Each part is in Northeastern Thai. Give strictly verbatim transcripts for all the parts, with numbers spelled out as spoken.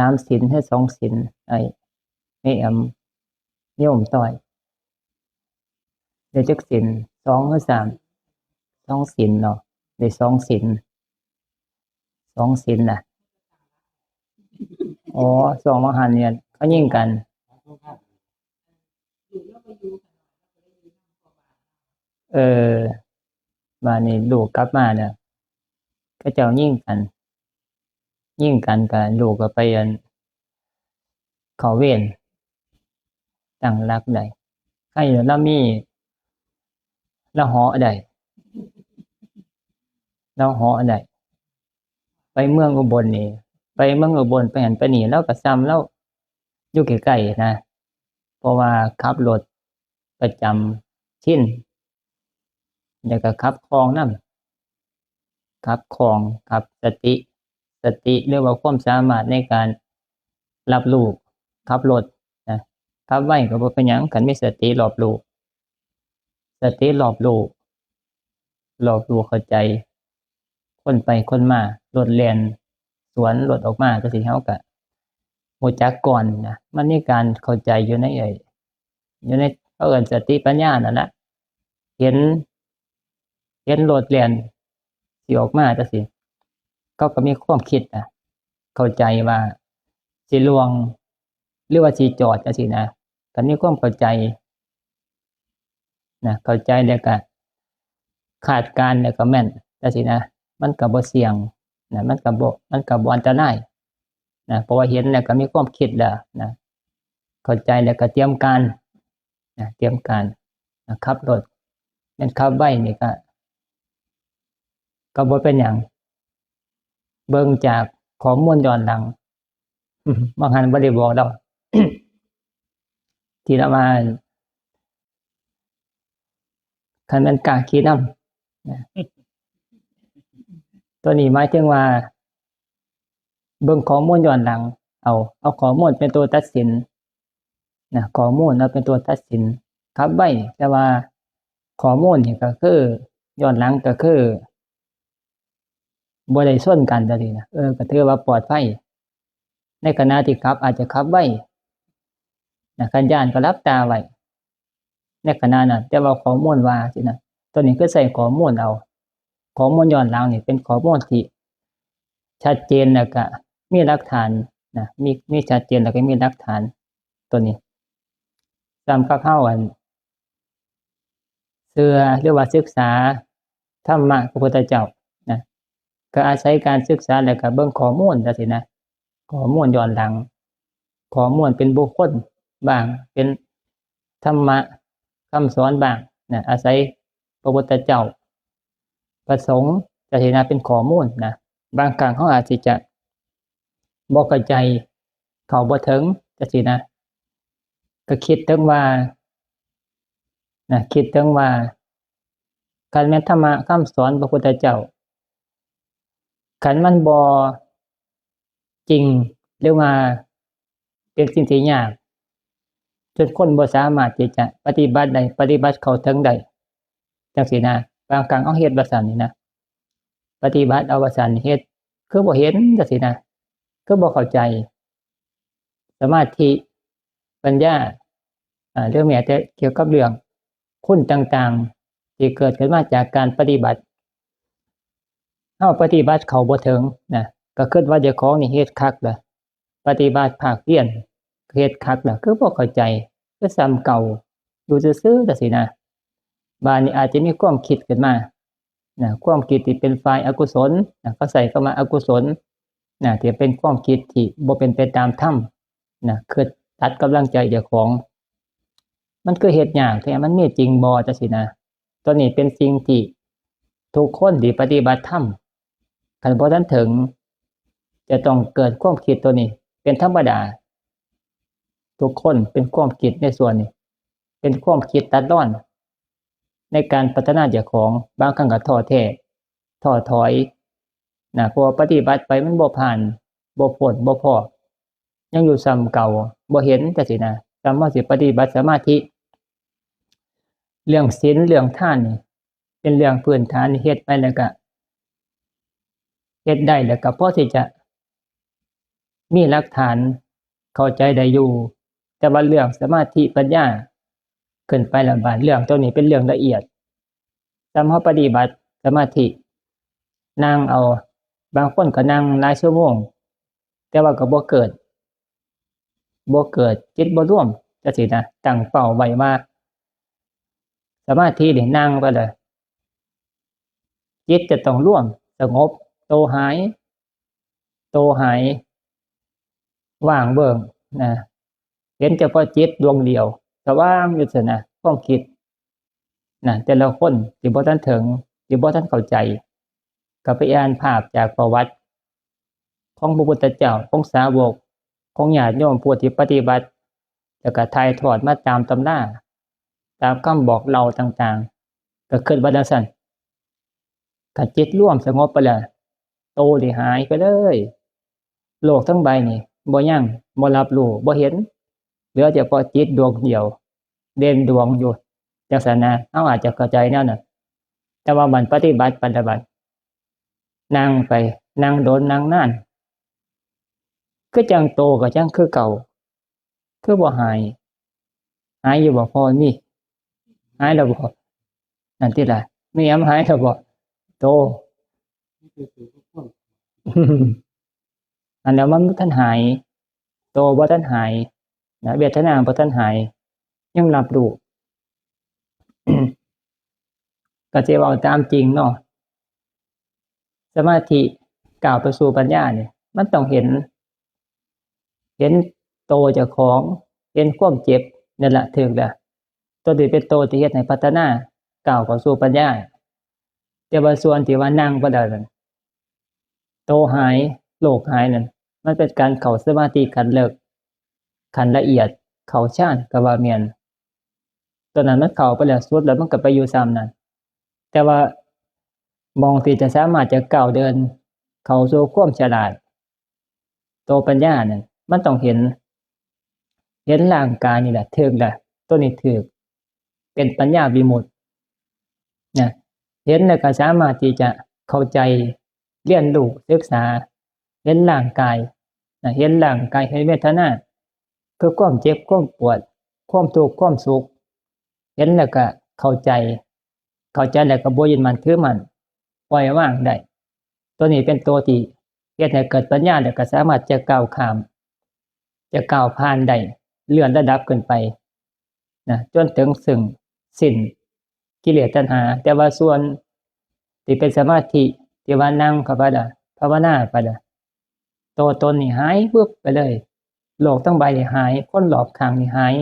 ามศีลหรือสองศีล ไอ้แม่แอม โยมต้อย ได้จักศีล สองหรือสาม สองศีลเนาะ ได้สองศีล สองศีลน่ะ อ๋อ สองมหันเนี่ย เขายิงกัน เออ บาดนี้ลูกกลับมาเนี่ย เขาเจ้ายิงกัน ยิงกันก็ลูกก็ไปอัน เข้าเวร ตั้งหลักได้ ใครลาวมี ลาวเหาะได้ ลาวเหาะได้ ไปเมืองอุบลนี่ ไปเมืองอุบล ไปหั้นไปนี่ ลาวก็ส่ำลาวอยู่ใกล้ๆนะ เพราะว่าขับรถประจำชิน แล้วก็ขับคล่องนำ ขับคล่อง ขับสติ สติหรือว่าความสามารถในการรับรู้ขับรถนะ ขับไวก็บ่เป็นหยัง คันมีสติรอบรู้ สติรอบรู้ รอบรู้เข้าใจ คนไปคนมา รถแล่นสวนรถออกมาจั่งซี้ เฮาก็รู้จักก่อนนะ มันมีการเข้าใจอยู่ในไอ้ อยู่ใน เขาเอิ้นสติปัญญานั่นล่ะ เห็น เห็นรถแล่นสิออกมาจั่งซี้ เขาก็มีความคิดนะ เข้าใจว่าสิล่วง หรือว่าสิจอดจั่งซี้นะ คันมีความเข้าใจนะ เข้าใจแล้วก็คาดการณ์แล้วก็แม่นจั่งซี้นะ มันก็บ่เสี่ยงนะ มันก็บ่ มันก็บ่อันตรายนะ เพราะว่าเห็นแล้วก็มีความคิดแล้วนะ เข้าใจแล้วก็เตรียมการนะ เตรียมการนะ ขับรถ แม่นขับไวนี่ก็ ก็บ่เป็นหยัง เบิ่งจากข้อมูลย้อนหลัง บางหันบ่ได้บอกดอก ที่ละว่า คันแม่นกล้าขี่นำนะ ตัวนี้หมายถึงว่า เบิ่งข้อมูลย้อนหลัง เอา เอาข้อมูลเป็นตัวตัดสินนะ ข้อมูลเอาเป็นตัวตัดสิน ขับไว แต่ว่าข้อมูลนี่ก็คือ ย้อนหลังก็คือ บ่ได้ชนกันจั่งซี้นะ เออ ก็ถือว่าปลอดภัย ในขณะที่ขับอาจจะขับไวนะ คันย้านก็หลับตาไว้ ในขณะนั้น แต่ว่าข้อมูลว่าซี้นะ ตัวนี้คือใช้ข้อมูลเอา ข้อมูลย้อนหลังนี่เป็นข้อมูลที่ชัดเจนแล้วก็มีหลักฐานนะ มี มีชัดเจนแล้วก็มีหลักฐาน ตัวนี้ ส่ำกับเฮาอัน เชื่อหรือว่าศึกษาธรรมะพระพุทธเจ้านะ ก็อาศัยการศึกษาแล้วก็เบิ่งข้อมูลจั่งซี้นะ ข้อมูลย้อนหลัง ข้อมูลเป็นบุคคลบ้าง เป็นธรรมะคำสอนบ้างนะ อาศัยพระพุทธเจ้า พระสงฆ์จั่งซี้นะ เป็นข้อมูลนะ บางครั้งเฮาอาจสิจะบ่เข้าใจ เข้าบ่ถึงจั่งซี้นะ ก็คิดถึงว่า นะ คิดถึงว่า คันแม่นธรรมะคำสอนพระพุทธเจ้า คันมันบ่จริง หรือว่าเป็นสิ่งที่ยาก จนคนบ่สามารถที่จะปฏิบัติได้ ปฏิบัติเข้าถึงได้ จั่งซี้นะ บางครั้งเอาเฮ็ดว่าซั่นนี่นะ ปฏิบัติเอาว่าซั่น เฮ็ดคือบ่เห็นจั่งซี้นะ คือบ่เข้าใจ สมาธิ ปัญญา อ่า หรือแม้แต่เกี่ยวกับเรื่องคุณต่างๆ ที่เกิดขึ้นมาจากการปฏิบัติ เฮาปฏิบัติเข้าบ่ถึงนะ ก็คิดว่าเจ้าของนี่เฮ็ดคักแล้ว ปฏิบัติภาคเพียรก็เฮ็ดคักแล้ว คือบ่เข้าใจ คือส่ำเก่า อยู่ซื่อๆ จั่งซี้นะ บาดนี้อาจจะมีความคิดขึ้นมา นะ ความคิดที่เป็นฝ่ายอกุศลนะ เขาใช้คำว่าอกุศลนะ ที่เป็นความคิดที่บ่เป็นไปตามธรรมนะ คือตัดกำลังใจเจ้าของ มันคือเฮ็ดยากแท้ มันมีจริงบ่ จั่งซี้นะ ตัวนี้เป็นสิ่งที่ทุกคนที่ปฏิบัติธรรม คันบ่ทันถึง จะต้องเกิดความคิดตัวนี้ เป็นธรรมดา ทุกคนเป็นความคิดในส่วนนี้ เป็นความคิดตัดรอน ในการพัฒนาเจ้าของ บางครั้งก็ท้อแท้ ท้อถอยนะ เพราะว่าปฏิบัติไปมันบ่ผ่าน บ่พ้น บ่พ้อ ยังอยู่ส่ำเก่า บ่เห็นจั่งซี้นะ ส่ำเฮาสิปฏิบัติสมาธิ เรื่องศีล เรื่องทานนี่ เป็นเรื่องพื้นฐาน เฮ็ดไปแล้วก็ เฮ็ดได้แล้วก็พอที่จะ มีหลักฐาน เข้าใจได้อยู่ แต่ว่าเรื่องสมาธิปัญญา ขึ้นไปแล้วบาดเรื่องตัวนี้เป็นเรื่องละเอียด สำหรับปฏิบัติสมาธิ นั่งเอา บางคนก็นั่งหลายชั่วโมง แต่ว่าก็บ่เกิด บ่เกิดจิตบ่รวมจังซี้นะ ตั้งเป้าไว้ว่า สมาธินี่นั่งไปเลย จิตจะต้องรวม สงบ โตหาย โตหาย ว่างเบิ่งนะ เห็นเฉพาะจิตดวงเดียว สว่างอยู่ซั่นนะ ความคิดนะ แต่ละคนที่บ่ทันถึง ที่บ่ทันเข้าใจ ก็ไปอ่านภาพจากประวัติ ของพระพุทธเจ้า ของสาวก ของญาติโยมผู้ที่ปฏิบัติ แล้วก็ถ่ายทอดมาตามตำรา ตามคำบอกเล่าต่างๆ ก็คิดว่าจังซั่น ถ้าจิตรวมสงบไปแล้ว โตนี่หายไปเลย โลกทั้งใบนี่บ่ยัง บ่รับรู้ บ่เห็น เหลือเฉพาะจิตดวงเดียว เด่นดวงอยู่ จังซั่นนะ เฮาอาจจะเข้าใจแนวนั้น แต่ว่ามันปฏิบัติปฏิบัติ นั่งไป นั่งโดน นั่งนาน คือจั่งโตก็จั่งคือเก่า คือบ่หาย หายอยู่บ่พ่อ มี หายแล้วบ่ นั่นติล่ะ มีหยังหายแล้วบ่ โต อันนั้นมันบ่ทันหาย โตบ่ทันหายนะ เวทนาบ่ทันหาย ยังรับรู้ ก็สิเว้าตามจริงเนาะ สมาธิก้าวไปสู่ปัญญาเนี่ย มันต้องเห็น เห็นโตเจ้าของ เห็นความเจ็บ นั่นแหละถูกแล้ว ตัวนี้เป็นโตที่เฮ็ดให้พัฒนา ก้าวเข้าสู่ปัญญา แต่ว่าส่วนที่ว่านั่งบ่ได้นั่น โตหาย โลกหายนั่น มันเป็นการเข้าสมาธิขั้นเลิก ขั้นละเอียด เข้าฌานก็ว่าแม่น ตอนนั้นมันเข้าไปแล้วสุดแล้วมันก็ไปอยู่ซ้ำนั่น แต่ว่าหม่องที่จะสามารถจะก้าวเดินเข้าสู่ความฉลาด ตัวปัญญานั่น มันต้องเห็น เห็นร่างกายนี่แหละ ถูกแหละ ตัวนี้ถูก เป็นปัญญาวิมุตตินะ เห็นแล้วก็สามารถที่จะเข้าใจ เรียนรู้ ศึกษา เห็นร่างกายนะ เห็นร่างกาย เห็นเวทนา คือความเจ็บ ความปวด ความทุกข์ ความสุข เห็นแล้วก็เข้าใจ เข้าใจแล้วก็บ่ยึดมั่นถือมั่น ปล่อยวางได้ ตัวนี้เป็นตัวที่เฮ็ดให้เกิดปัญญา แล้วก็สามารถจะก้าวข้าม จะก้าวผ่านได้ เลื่อนระดับขึ้นไปนะ จนถึงซึ่งสิ้นกิเลสตัณหา แต่ว่าส่วนที่เป็นสมาธิ ที่ว่านั่งเข้าไปละ ภาวนาไปละ ตัวตนนี่หายปุ๊บไปเลย โลกทั้งใบนี่หาย คนรอบข้างนี่หาย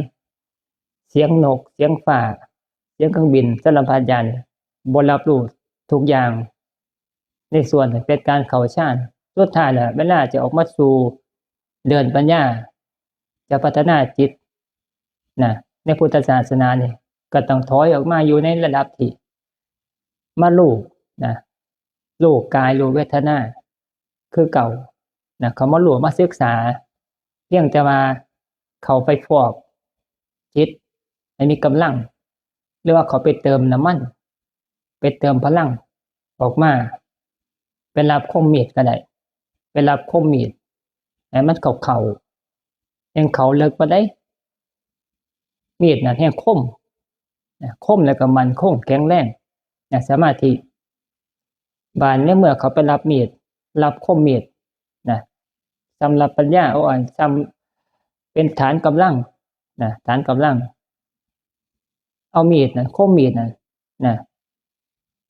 เสียงนก เสียงฟ้า เสียงเครื่องบิน สารพัดอย่าง บ่รับรู้ทุกอย่าง ในส่วนเป็นการเข้าฌาน สุดท้ายแล้ว เวลาจะออกมาสู่เดินปัญญา จะพัฒนาจิตนะ ในพุทธศาสนานี่ ก็ต้องถอยออกมาอยู่ในระดับที่มารู้นะ รู้กาย รู้เวทนา คือเก่านะ เขามารู้ มาศึกษา เพียงแต่ว่าเขาไปฟอกจิตให้มีกำลัง หรือว่าเขาไปเติมน้ำมัน ไปเติมพลังออกมา ไปรับคมมีดก็ได้ ไปรับคมมีด ให้มันเข้าเข้า แฮ่งเข้าเลิกปานใด มีดนั่นแฮ่งคมนะ คมแล้วก็มั่นคงแข็งแรงนะ สมาธิ บาดในเมื่อเขาไปรับมีด รับคมมีดนะ สำหรับปัญญา โอ้ อัน สำ เป็นฐานกำลังนะ ฐานกำลัง เอามีดนั่น คมมีดนั่นนะ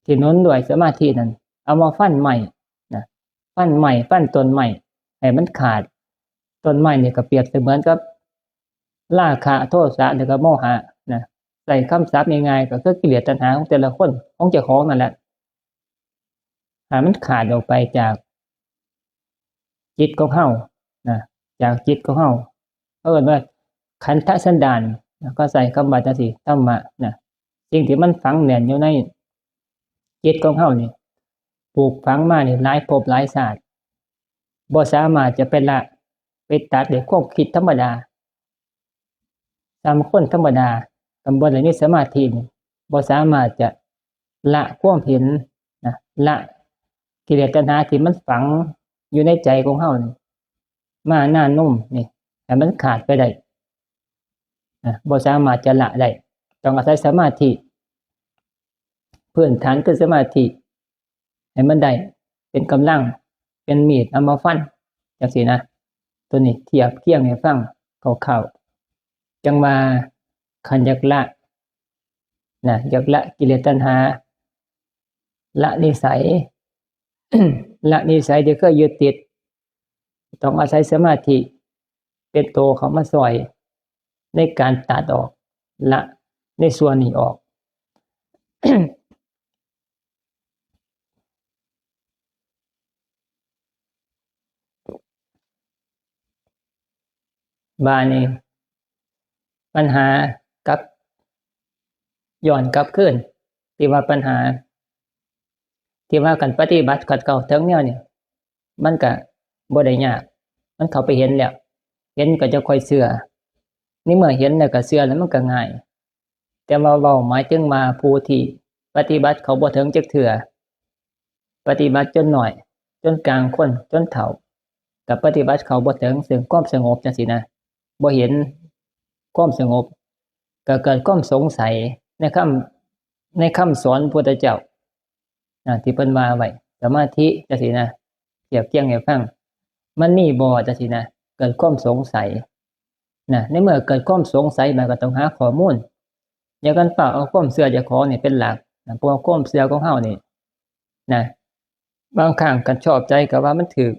ที่หนุนด้วยสมาธินั่น เอามาฟันไม้นะ ฟันไม้ ฟันต้นไม้ ให้มันขาด ต้นไม้นี่ก็เปรียบเสมือนกับ ราคะ โทสะ แล้วก็โมหะนะ ใช้คำศัพท์ง่ายๆ ก็คือกิเลสตัณหาของแต่ละคน ของเจ้าของนั่นแหละ ให้มันขาดออกไปจากจิตของเฮานะ จากจิตของเฮา เขาเอิ้นว่าขันธสันดานนะ ก็ใช้คำว่าจังซี่ ธรรมะนะ สิ่งที่มันฝังแน่นอยู่ในจิตของเฮานี่ ปลูกฝังมานี่หลายภพหลายชาติ บ่สามารถจะไปละ ไปตัดด้วยความคิดธรรมดา ส่ำคนธรรมดา คันบ่ได้มีสมาธินี่ บ่สามารถจะละความเห็นนะ ละกิเลสตัณหาที่มันฝังอยู่ในใจของเฮานี่ มาหน้านมนี่ ให้มันขาดไปได้ นะ บ่สามารถจะละได้ ต้องอาศัยสมาธิ พื้นฐานคือสมาธิ ให้มันได้ เป็นกำลัง เป็นมีดเอามาฟัน จังซี้นะ ตัวนี้เทียบเคียงให้ฟังคร่าวๆ จั่งว่าคันอยากละ นะ อยากละกิเลสตัณหา ละนิสัย ละนิสัยที่เคยยึดติด ต้องอาศัยสมาธิเป็นตัวเข้ามาซ่อยในการตัดออก ละในส่วนนี้ออก บาดนี้ ปัญหากลับ ย้อนกลับคืน ที่ว่าปัญหา ที่ว่าการปฏิบัติขัดเกลาเถิงแนวนี่ มันก็บ่ได้ยาก มันเข้าไปเห็นแล้ว เห็นก็จะค่อยเชื่อ ในเมื่อเห็นแล้วก็เชื่อแล้วมันก็ง่าย แต่ว่าเว้าหมายถึงว่าผู้ที่ปฏิบัติเขาบ่เถิงจักเทื่อ ปฏิบัติจนน้อย จนกลางคน จนเฒ่า ก็ปฏิบัติเขาบ่เถิงซึ่งความสงบจังซี้นะ บ่เห็นความสงบ ก็เกิดความสงสัยในคำ ในคำสอนพุทธเจ้า นะ ที่เพิ่นว่าไว้ สมาธิจังซี้นะ เทียบเคียงให้ฟัง มันมีบ่จังซี้นะ เกิดความสงสัย นะ ในเมื่อเกิดความสงสัยมาก็ต้องหาข้อมูล อย่ากันเฝ้าเอาความเชื่อเจ้าของนี่เป็นหลัก นะ เพราะว่าความเชื่อของเฮานี่ นะ บางครั้งคันชอบใจก็ว่ามันถูก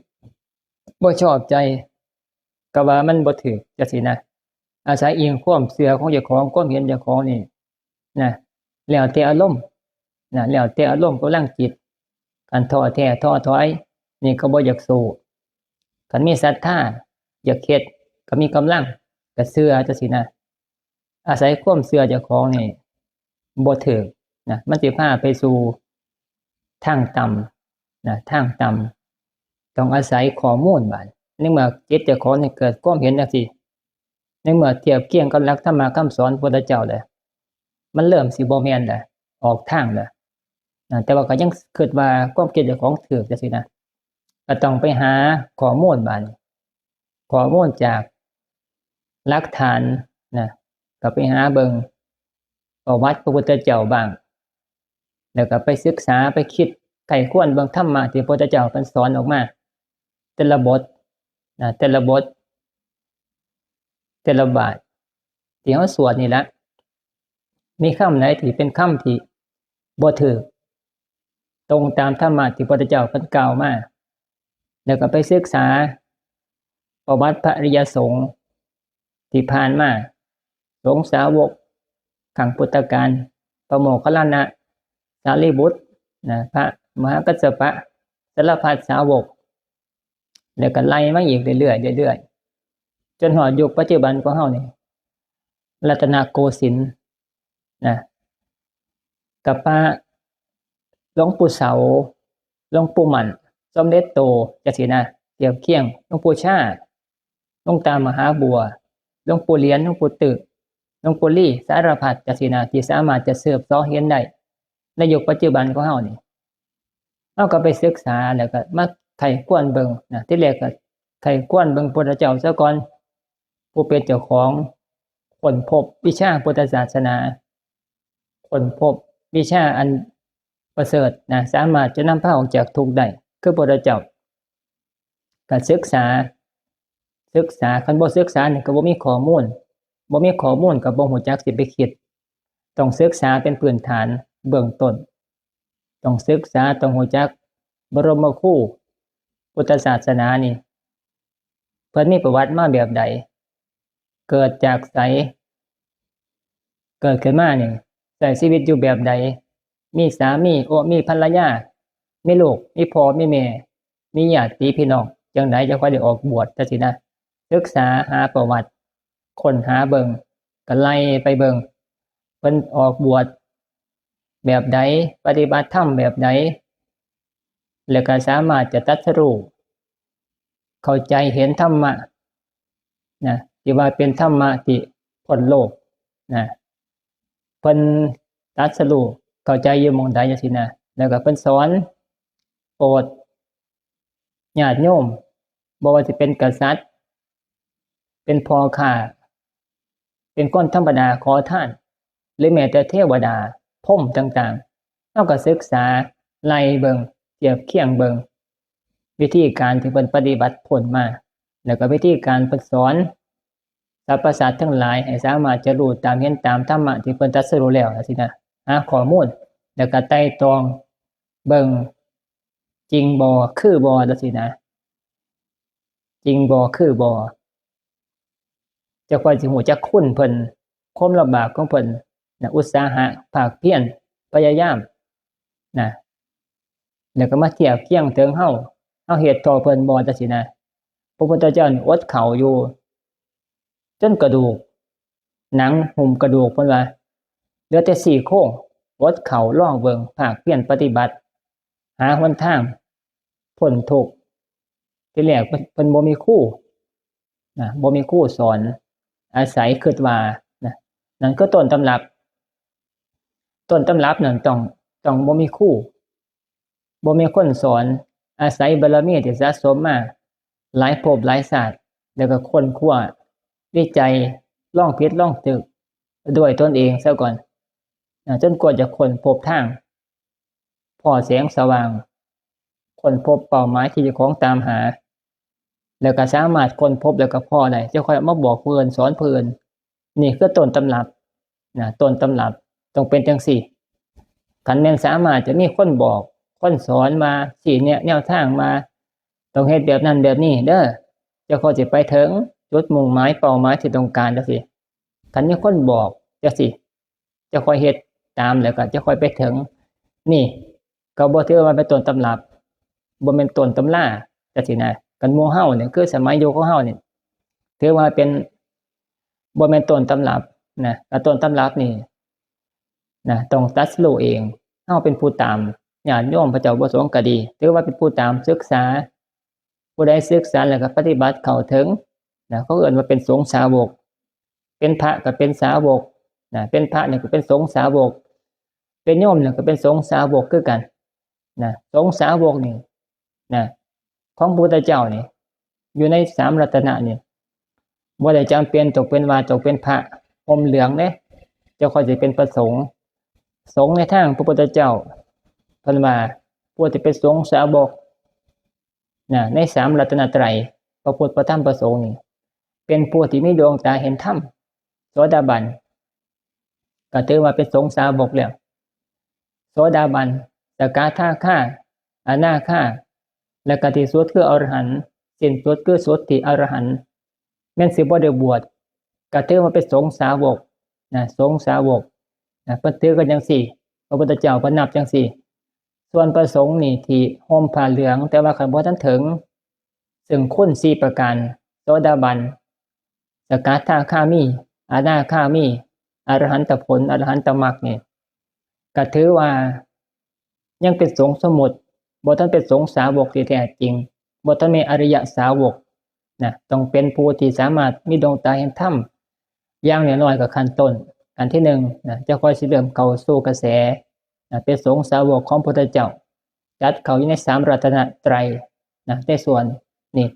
บ่ชอบใจก็ว่ามันบ่ถูกจังซี้นะ อาศัยอิงความเชื่อของเจ้าของ ความเห็นเจ้าของนี่ นะ แล้วแต่อารมณ์ นะ แล้วแต่อารมณ์กำลังจิต คันท้อแท้ท้อถอย นี่ก็บ่อยากสู้ คันมีศรัทธา อยากเฮ็ด ก็มีกำลัง ก็เชื่อจังซี้นะ อาศัยความเชื่อเจ้าของนี่บ่ถูก นะ มันสิพาไปสู่ทางต่ำ นะ ทางต่ำ ต้องอาศัยข้อมูลบาด ในเมื่อจิตเจ้าของนี่เกิดความเห็นจังซี้ ในเมื่อเทียบเคียงกับหลักธรรมะคำสอนพุทธเจ้าแล้ว มันเริ่มสิบ่แม่นแล้ว ออกทางแล้ว นะ แต่ว่าก็ยังคิดว่าความคิดเจ้าของถูกจังซี้นะ ก็ต้องไปหาข้อมูลบาดนี้ ข้อมูลจากหลักฐาน นะ ก็ไปหาเบิ่งประวัติพระพุทธเจ้าบ้าง แล้วก็ไปศึกษา ไปคิดใคร่ครวญเบิ่งธรรมะที่พระพุทธเจ้าเพิ่นสอนออกมา แต่ละบท นะ แต่ละบท แต่ละบาท ที่เฮาสวดนี่ละ มีคำไหนที่เป็นคำที่บ่ถูก ตรงตามธรรมะที่พระพุทธเจ้าเพิ่นกล่าวมา แล้วก็ไปศึกษาประวัติพระอริยสงฆ์ที่ผ่านมา สงฆ์สาวกครั้งพุทธกาล พระโมคคัลลานะ สารีบุตร นะ พระมหากัสสปะ สารพัดสาวก แล้วก็ไล่มาอีกเรื่อยๆ เรื่อยๆ จนฮอดยุคปัจจุบันของเฮานี่ รัตนโกสินทร์ นะ กับพระหลวงปู่เสา หลวงปู่มั่น สมเด็จโต จังซี้นะ เทียบเคียง หลวงปู่ชา หลวงตามหาบัว หลวงปู่เหรียญ หลวงปู่ตึก หลวงปู่ลี่ สารพัดจังซี้นะ ที่สามารถจะสืบเสาะเห็นได้ ในยุคปัจจุบันของเฮานี่ เฮาก็ไปศึกษาแล้วก็มาไขว่ครวญเบิ่งนะ ทีแรกก็ไขว่ครวญเบิ่งพุทธเจ้าซะก่อน ผู้เป็นเจ้าของค้นพบวิชาพุทธศาสนา ค้นพบวิชาอันประเสริฐนะ สามารถจะนำพาออกจากทุกข์ได้ คือพุทธเจ้า ก็ศึกษา ศึกษา คันบ่ศึกษานี่ก็บ่มีข้อมูล บ่มีข้อมูลก็บ่ฮู้จักสิไปคิด ต้องศึกษาเป็นพื้นฐานเบื้องต้น ต้องศึกษา ต้องฮู้จักบรมครูพุทธศาสนานี่ เพิ่นมีประวัติมาแบบใด เกิดจากไส เกิดขึ้นมานี่ ใช้ชีวิตอยู่แบบใด มีสามี โอ้ มีภรรยา มีลูก มีพ่อ มีแม่ มีญาติพี่น้อง จั่งใดจั่งค่อยได้ออกบวชจั่งซี้นะ ศึกษาหาประวัติ ค้นหาเบิ่ง ก็ไล่ไปเบิ่ง เพิ่นออกบวชแบบใด ปฏิบัติธรรมแบบใด แล้วก็สามารถจะตรัสรู้ เข้าใจเห็นธรรมะนะ ที่ว่าเป็นธรรมะที่พ้นโลกนะ เพิ่นตรัสรู้เข้าใจอยู่หม่องใดจั่งซี้นะ แล้วก็เพิ่นสอนโปรดญาติโยม บ่ว่าสิเป็นกษัตริย์ เป็นพ่อค้า เป็นคนธรรมดาขอทาน หรือแม้แต่เทวดา พรหมต่างๆ เฮาก็ศึกษาไล่เบิ่ง เทียบเคียงเบิ่ง วิธีการที่เพิ่นปฏิบัติพ้นมา แล้วก็วิธีการเพิ่นสอนสรรพสัตว์ทั้งหลายให้สามารถจะรู้ตามเห็นตามธรรมะที่เพิ่นตรัสรู้แล้วจังซี้นะ หาข้อมูล แล้วก็ไตร่ตรองเบิ่ง จริงบ่ คือบ่ จังซี้นะ จริงบ่ คือบ่ จั่งค่อยสิฮู้จักคุณเพิ่น ความลำบากของเพิ่นนะ อุตสาหะ ภาคเพียร พยายามนะ แล้วก็มาเทียบเคียงเถิงเฮา เฮาเฮ็ดเท่าเพิ่นบ่ จังซี้นะ พระพุทธเจ้านี่อดข้าวอยู่ จนกระดูก หนังหุ้มกระดูกเพิ่นว่า เหลือแต่ซี่โครง อดข้าวลองเบิ่ง ภาคเพียรปฏิบัติ หาหนทางพ้นทุกข์ ทีแรกเพิ่น เพิ่นบ่มีครูนะ บ่มีครูสอน อาศัยคิดว่านะ นั่นคือต้นตำรับ ต้นตำรับนั่นต้อง ต้องบ่มีครู บ่มีคนสอน อาศัยบารมีที่สะสมมาหลายภพหลายชาติ แล้วก็ค้นคว้า วิจัย ลองผิดลองถูกด้วยตนเองซะก่อนนะ จนกว่าจะค้นพบทาง พ้อแสงสว่าง ค้นพบเป้าหมายที่เจ้าของตามหา แล้วก็สามารถค้นพบแล้วก็พ้อได้ จั่งค่อยเอามาบอกผู้อื่น สอนผู้อื่น นี่คือต้นตำรับนะ ต้นตำรับต้องเป็นจั่งซี้ คันแม่นสามารถจะมีคนบอก คนสอนมาชี้แนะแนวทางมา ต้องเฮ็ดแบบนั้นแบบนี้เด้อ จั่งค่อยสิไปถึงจุดมุ่งหมายเป้าหมายที่ต้องการจั่งซี้ คันมีคนบอกจั่งซี้ จั่งค่อยเฮ็ดตาม แล้วก็จั่งค่อยไปถึง นี่ก็บ่ถือว่าเป็นต้นตำรับ บ่แม่นต้นตำราจั่งซี้นะ คันหมู่เฮานี่ คือสมัยยุคของเฮานี่ ถือว่าเป็น บ่แม่นต้นตำรับนะ แล้วต้นตำรับนี่นะ ต้องตรัสรู้เอง เฮาเป็นผู้ตาม ญาติโยมพระเจ้าประสงค์ก็ดี ถือว่าเป็นผู้ตามศึกษา ผู้ใดศึกษาแล้วก็ปฏิบัติเข้าถึงนะ เขาเอิ้นว่าเป็นสงฆ์สาวก เป็นพระก็เป็นสาวกนะ เป็นพระนี่ก็เป็นสงฆ์สาวก เป็นโยมนี่ก็เป็นสงฆ์สาวกคือกันนะ สงฆ์สาวกนี่นะ ของพระพุทธเจ้านี่ อยู่ในสามรัตนะนี่ บ่ได้จำเป็นต้องเป็นว่าต้องเป็นพระห่มเหลืองเด้ จั่งค่อยสิเป็นพระสงฆ์ สงฆ์ในทางพระพุทธเจ้า เพิ่นว่าผู้ที่เป็นสงฆ์สาวกนะ ในสามรัตนตรัย พระพุทธ พระธรรม พระสงฆ์นี่ เป็นผู้ที่มีดวงตาเห็นธรรม โสดาบัน ก็ถือว่าเป็นสงฆ์สาวกแล้ว โสดาบัน สกทาคา อนาคา และก็ที่สุดคืออรหันต์ สิ้นสุดคือสุดที่อรหันต์ แม่นสิบ่ได้บวช ก็ถือว่าเป็นสงฆ์สาวกนะ สงฆ์สาวกนะ เพิ่นถือกันจั่งซี้ พระพุทธเจ้าเพิ่นนับจั่งซี้ ส่วนพระสงฆ์นี่ที่ห่มผ้าเหลือง แต่ว่าคันบ่ทันถึง ซึ่งคุณสี่ประการ โสดาบัน สกทาคามี อนาคามี อรหันตผล อรหันตมรรคนี่ ก็ถือว่ายังเป็นสงฆ์สมมุติ บ่ทันเป็นสงฆ์สาวกที่แท้จริง บ่ทันมีอริยสาวกนะ ต้องเป็นผู้ที่สามารถมีดวงตาเห็นธรรม อย่างน้อยๆก็ขั้นต้น อันที่หนึ่งนะ จั่งค่อยสิเริ่มเข้าสู่กระแสนะ เป็นสงฆ์สาวกของพุทธเจ้า จัดเข้าอยู่ในสามรัตนตรัยนะ ในส่วนนี้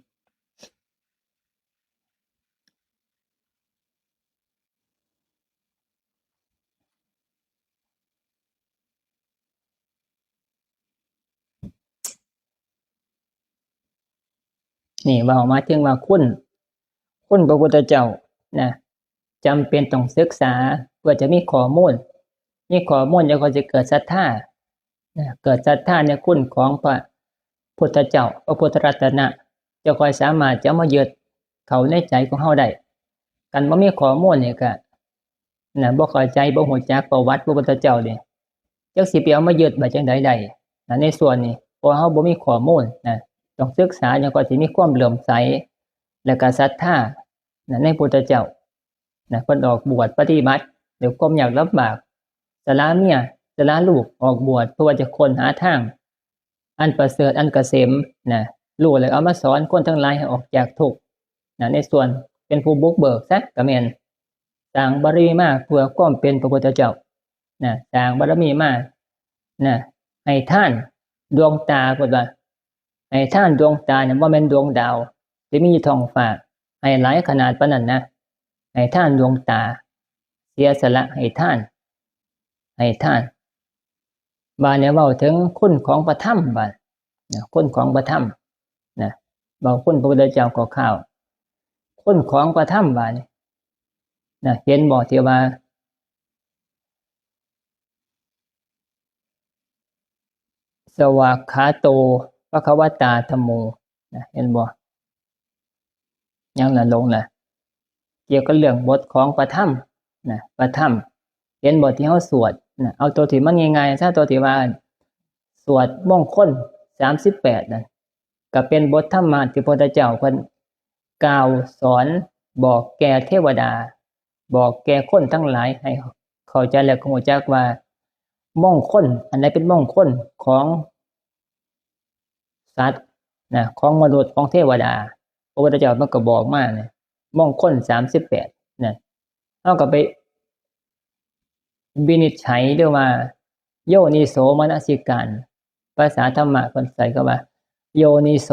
นี่เว้ามาถึงว่าคุณ คุณพระพุทธเจ้านะ จำเป็นต้องศึกษาเพื่อจะมีข้อมูล มีข้อมูลแล้วก็จะเกิดศรัทธานะ เกิดศรัทธาในคุณของพระพุทธเจ้า พระพุทธรัตนะ จะค่อยสามารถจะมายึดเข้าในใจของเฮาได้ คันบ่มีข้อมูลนี่ก็นะ บ่เข้าใจ บ่ฮู้จักประวัติพระพุทธเจ้านี่ จักสิไปเอามายึดไว้จั่งใดได้นะ ในส่วนนี้ เพราะเฮาบ่มีข้อมูลนะ ต้องศึกษาจั่งค่อยสิมีความเลื่อมใส และก็ศรัทธานะ ในพุทธเจ้านะ เพิ่นออกบวชปฏิบัติด้วยความยากลำบาก สละเมีย สละลูก ออกบวชเพื่อว่าจะค้นหาทาง อันประเสริฐ อันเกษมนะ รู้แล้วเอามาสอนคนทั้งหลายให้ออกจากทุกข์นะ ในส่วนเป็นผู้บุกเบิกซะก็แม่น สร้างบารมีมาเพื่อความเป็นพระพุทธเจ้านะ สร้างบารมีมานะ ให้ทานดวงตา เพิ่นว่า ให้ทานดวงตาเนี่ยบ่แม่นดวงดาวที่มีอยู่ท้องฟ้า ให้หลายขนาดปานนั้นนะ ให้ทานดวงตา เสียสละให้ทาน ให้ทาน บาดนี้เว้าถึงคุณของพระธรรมบาดนะ คุณของพระธรรมนะ เว้าคุณพระพุทธเจ้าคร่าวๆ คุณของพระธรรมบาดนี้นะ เห็นบ่ที่ว่า สวากขาโต ภควตาธัมโม นะ เห็นบ่ ยังละหลงละ เกี่ยวกับเรื่องบทของพระธรรมนะ พระธรรม เห็นบ่ที่เฮาสวดนะ เอาตัวที่มันง่ายๆซะ ตัวที่ว่า สวดมงคลสามสิบแปดนั่น ก็เป็นบทธรรมะที่พระพุทธเจ้าเพิ่นกล่าวสอน บอกแก่เทวดา บอกแก่คนทั้งหลายให้เข้าใจแล้วก็รู้จักว่า มงคลอันใดเป็นมงคลของสัตว์นะ ของมนุษย์ ของเทวดา พระพุทธเจ้ามันก็บอกมาเนี่ย มงคลสามสิบแปดนะ เฮาก็ไปวินิจฉัยด้วยว่า โยนิโสมนสิการ ภาษาธรรมะเพิ่นใส่คำว่า โยนิโส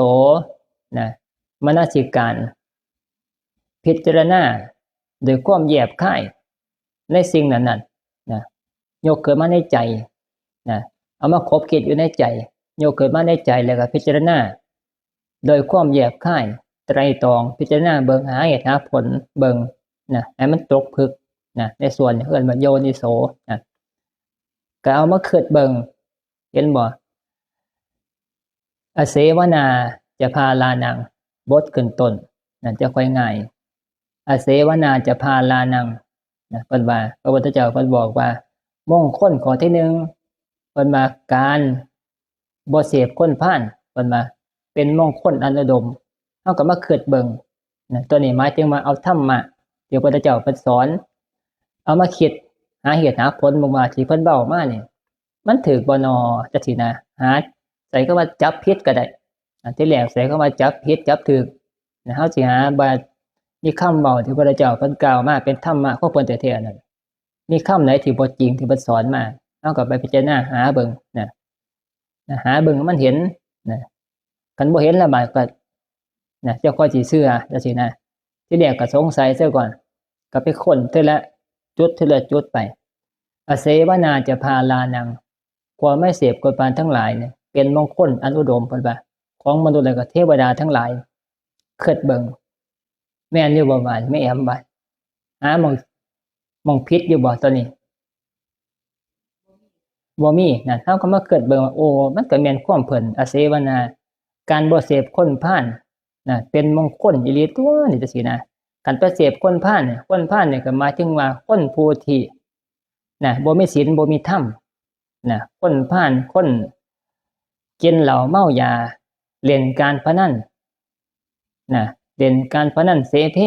นะ มนสิการ พิจารณาโดยความแยบคายในสิ่งนั้นๆนะ ยกขึ้นมาในใจนะ เอามาคบคิดอยู่ในใจ ยกขึ้นมาในใจแล้วก็พิจารณา โดยความแยบคาย ไตร่ตรอง พิจารณาเบิ่ง หาเหตุหาผลเบิ่งนะ ให้มันตกผลึกนะ ในส่วนเอิ้นว่าโยนิโสนะ ก็เอามาคิดเบิ่ง เห็นบ่ อเสวนาจะพาลานัง บทขึ้นต้นนั่นจะค่อยง่าย อเสวนาจะพาลานังนะ เพิ่นว่า พระพุทธเจ้าเพิ่นบอกว่า มงคลข้อที่หนึ่ง เพิ่นว่า การบ่เสพคนพาล เพิ่นว่า เป็นมงคลอันอุดม เฮาก็มาคิดเบิ่งนะ ตัวนี้หมายถึงว่าเอาธรรมะที่พระพุทธเจ้าเพิ่นสอน เอามาคิดหาเหตุหาผลเบิ่งว่าที่เพิ่นเว้ามานี่ มันถูกบ่นอ จังซี้นะ หา ใส่คำว่าจับผิดก็ได้ อันที่แรกใส่คำว่าจับผิดจับถูกนะ เฮาสิหาว่ามีคำเว้าที่พระพุทธเจ้าเพิ่นกล่าวมาเป็นธรรมะของเพิ่นแท้ๆนั่น มีคำไหนที่บ่จริงที่เพิ่นสอนมา เฮาก็ไปพิจารณาหาเบิ่งนะ นะ หาเบิ่งให้มันเห็นนะ คันบ่เห็นแล้วบาดก็นะ เจ้าค่อยสิเชื่อ จังซี้นะ ที่แรกก็สงสัยซะก่อน ก็ไปค้นทีละจุดทีละจุดไป อเสวนาจะพาลานัง ความไม่เสพคนพาลทั้งหลายเนี่ย เป็นมงคลอันอุดม เพิ่นว่า ของมนุษย์และก็เทวดาทั้งหลาย คิดเบิ่ง แม่นอยู่บ่บาด แม่แอมบาด หาหม่อง หม่องผิดอยู่บ่ตอนนี้ บ่มีนะ เฮาก็มาคิดเบิ่งว่า โอ้ มันก็แม่นความเพิ่น อเสวนา การบ่เสพคนพาลนะ เป็นมงคลอีหลีตั๊วนี่ จังซี้นะ คันไปเสพคนพาลเนี่ย คนพาลเนี่ยก็หมายถึงว่าคนผู้ที่นะ บ่มีศีล บ่มีธรรมนะ คนพาล คนกินเหล้าเมายา เล่นการพนันนะ เล่นการพนันเสเพ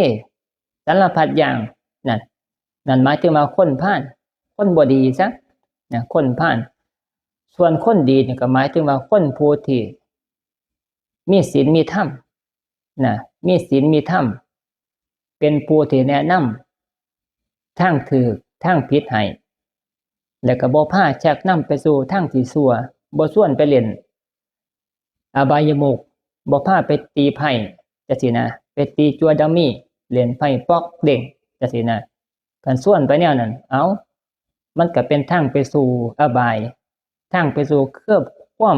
สารพัดอย่างนั่น นั่นหมายถึงว่าคนพาล คนบ่ดีซะนะ คนพาล ส่วนคนดีนี่ก็หมายถึงว่าคนผู้ที่มีศีลมีธรรมนะ มีศีลมีธรรม เป็นผู้ที่แนะนำทางถูกทางผิดให้ แล้วก็บ่พาชักนำไปสู่ทางที่ชั่ว บ่ชวนไปเล่นอบายมุข บ่พาไปตีไพ่ จังซี้นะ ไปตีจั่วดัมมี่ เล่นไพ่ป๊อกเด้ง จังซี้นะ คันชวนไปแนวนั้น เอ้า มันก็เป็นทางไปสู่อบาย ทางไปสู่เครือความ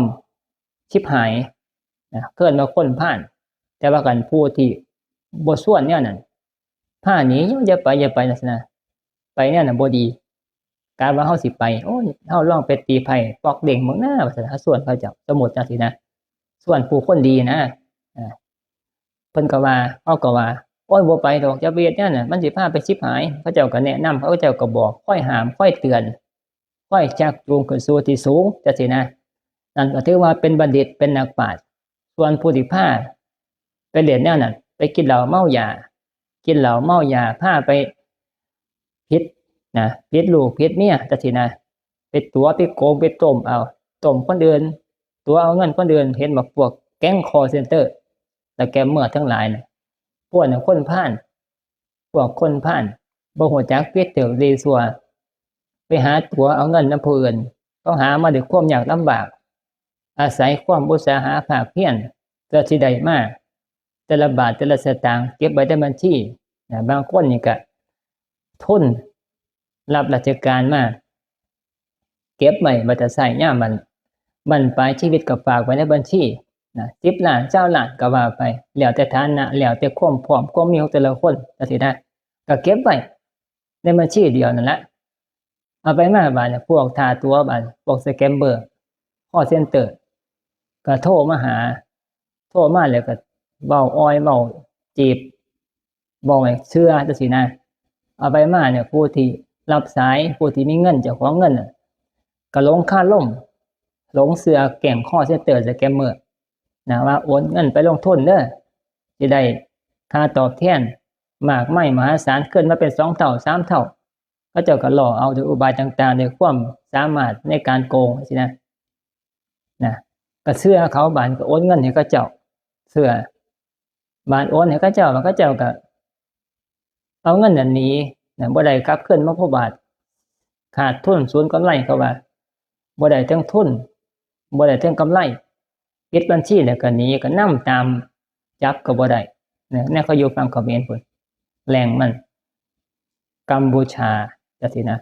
ชิบหายนะ เอิ้นว่าคนพาล แต่ว่าคันผู้ที่บ่ชวนแนวนั้น พาหนี อย่าไป อย่าไป จังซี้นะ ไปแนวนั้นบ่ดี กะว่าเฮาสิไป โอ้ย เฮาลองไปตีไพ่ป๊อกเด้งเบิ่งนะ ว่าซั่น เฮาชวนเขาเจ้า สมมุติจังซี้นะ ชวนผู้คนดีนะ อ่า เพิ่นก็ว่า เฮาก็ว่า โอ้ย บ่ไปดอก อย่าไปเฮ็ดแนวนั้น มันสิพาไปชิบหาย เขาเจ้าก็แนะนำ เขาเจ้าก็บอก คอยห้าม คอยเตือน คอยชักจูงขึ้นสู่ที่สูง จังซี้นะ นั่นก็ถือว่าเป็นบัณฑิต เป็นนักปราชญ์ ส่วนผู้ที่พาไปเล่นแนวนั้น ไปกินเหล้าเมายา กินเหล้าเมายา พาไปผิดนะ ผิดลูกผิดเมีย จังซี้นะ ไปตั๋ว ไปโกง ไปต้มเอา ต้มคนอื่น ตั๋วเอาเงินคนอื่น เห็นบ่ พวกแก๊งคอลเซ็นเตอร์ และแกมเมอร์ทั้งหลายน่ะ พวกนั้นคนพาล พวกคนพาล บ่ฮู้จักผิดถูกดีชั่ว ไปหาตั๋วเอาเงินนำผู้อื่น เขาหามาด้วยความยากลำบาก อาศัยความอุตสาหะภาคเพียร เพื่อสิได้มา แต่ละบาทแต่ละสตางค์เก็บไว้ในบัญชีนะ บางคนนี่ก็ทุนรับราชการมา เก็บไว้ว่าจะใช้ยามมันบั้นปลายชีวิตก็ฝากไว้ในบัญชีนะ สิบล้าน ซาวล้านก็ว่าไป แล้วแต่ฐานะ แล้วแต่ความพร้อมความมีของแต่ละคนจังซี้นะ ก็เก็บไว้ในบัญชีเดียวนั่นแหละ เอาไปมาบาดเนี่ย พวกท่าตั๋วบาด พวกสแกมเมอร์ คอลเซ็นเตอร์ ก็โทรมาหา โทรมาแล้วก็เว้าอ่อย เว้าจีบ เว้าให้เชื่อจังซี้นะ เอาไปมาเนี่ย ผู้ที่รับสาย ผู้ที่มีเงิน เจ้าของเงินน่ะ ก็หลงคาลม หลงเชื่อแก๊งคอลเซ็นเตอร์ สแกมเมอร์ นะ ว่าโอนเงินไปลงทุนเด้อ สิได้ค่าตอบแทนมากมายมหาศาล ขึ้นมาเป็นสองเท่า สามเท่า เขาเจ้าก็หลอกเอาด้วยอุบายต่างๆ ด้วยความสามารถในการโกงจังซี้นะ นะ ก็เชื่อเขา บาดก็โอนเงินให้เขาเจ้า เชื่อ บาดโอนให้เขาเจ้า แล้วเขาเจ้าก็เอาเงินนั้นหนีนะ บ่ได้กลับคืนมาพอบาท ขาดทุนสูญกำไร เขาว่า บ่ได้ทั้งทุน บ่ได้ทั้งกำไร ปิดบัญชีแล้วก็หนี ก็นำตามจับก็บ่ได้นะ แนวเขาอยู่ฝั่งเขมรพุ้น แหล่งมัน กัมพูชาจังซี้นะ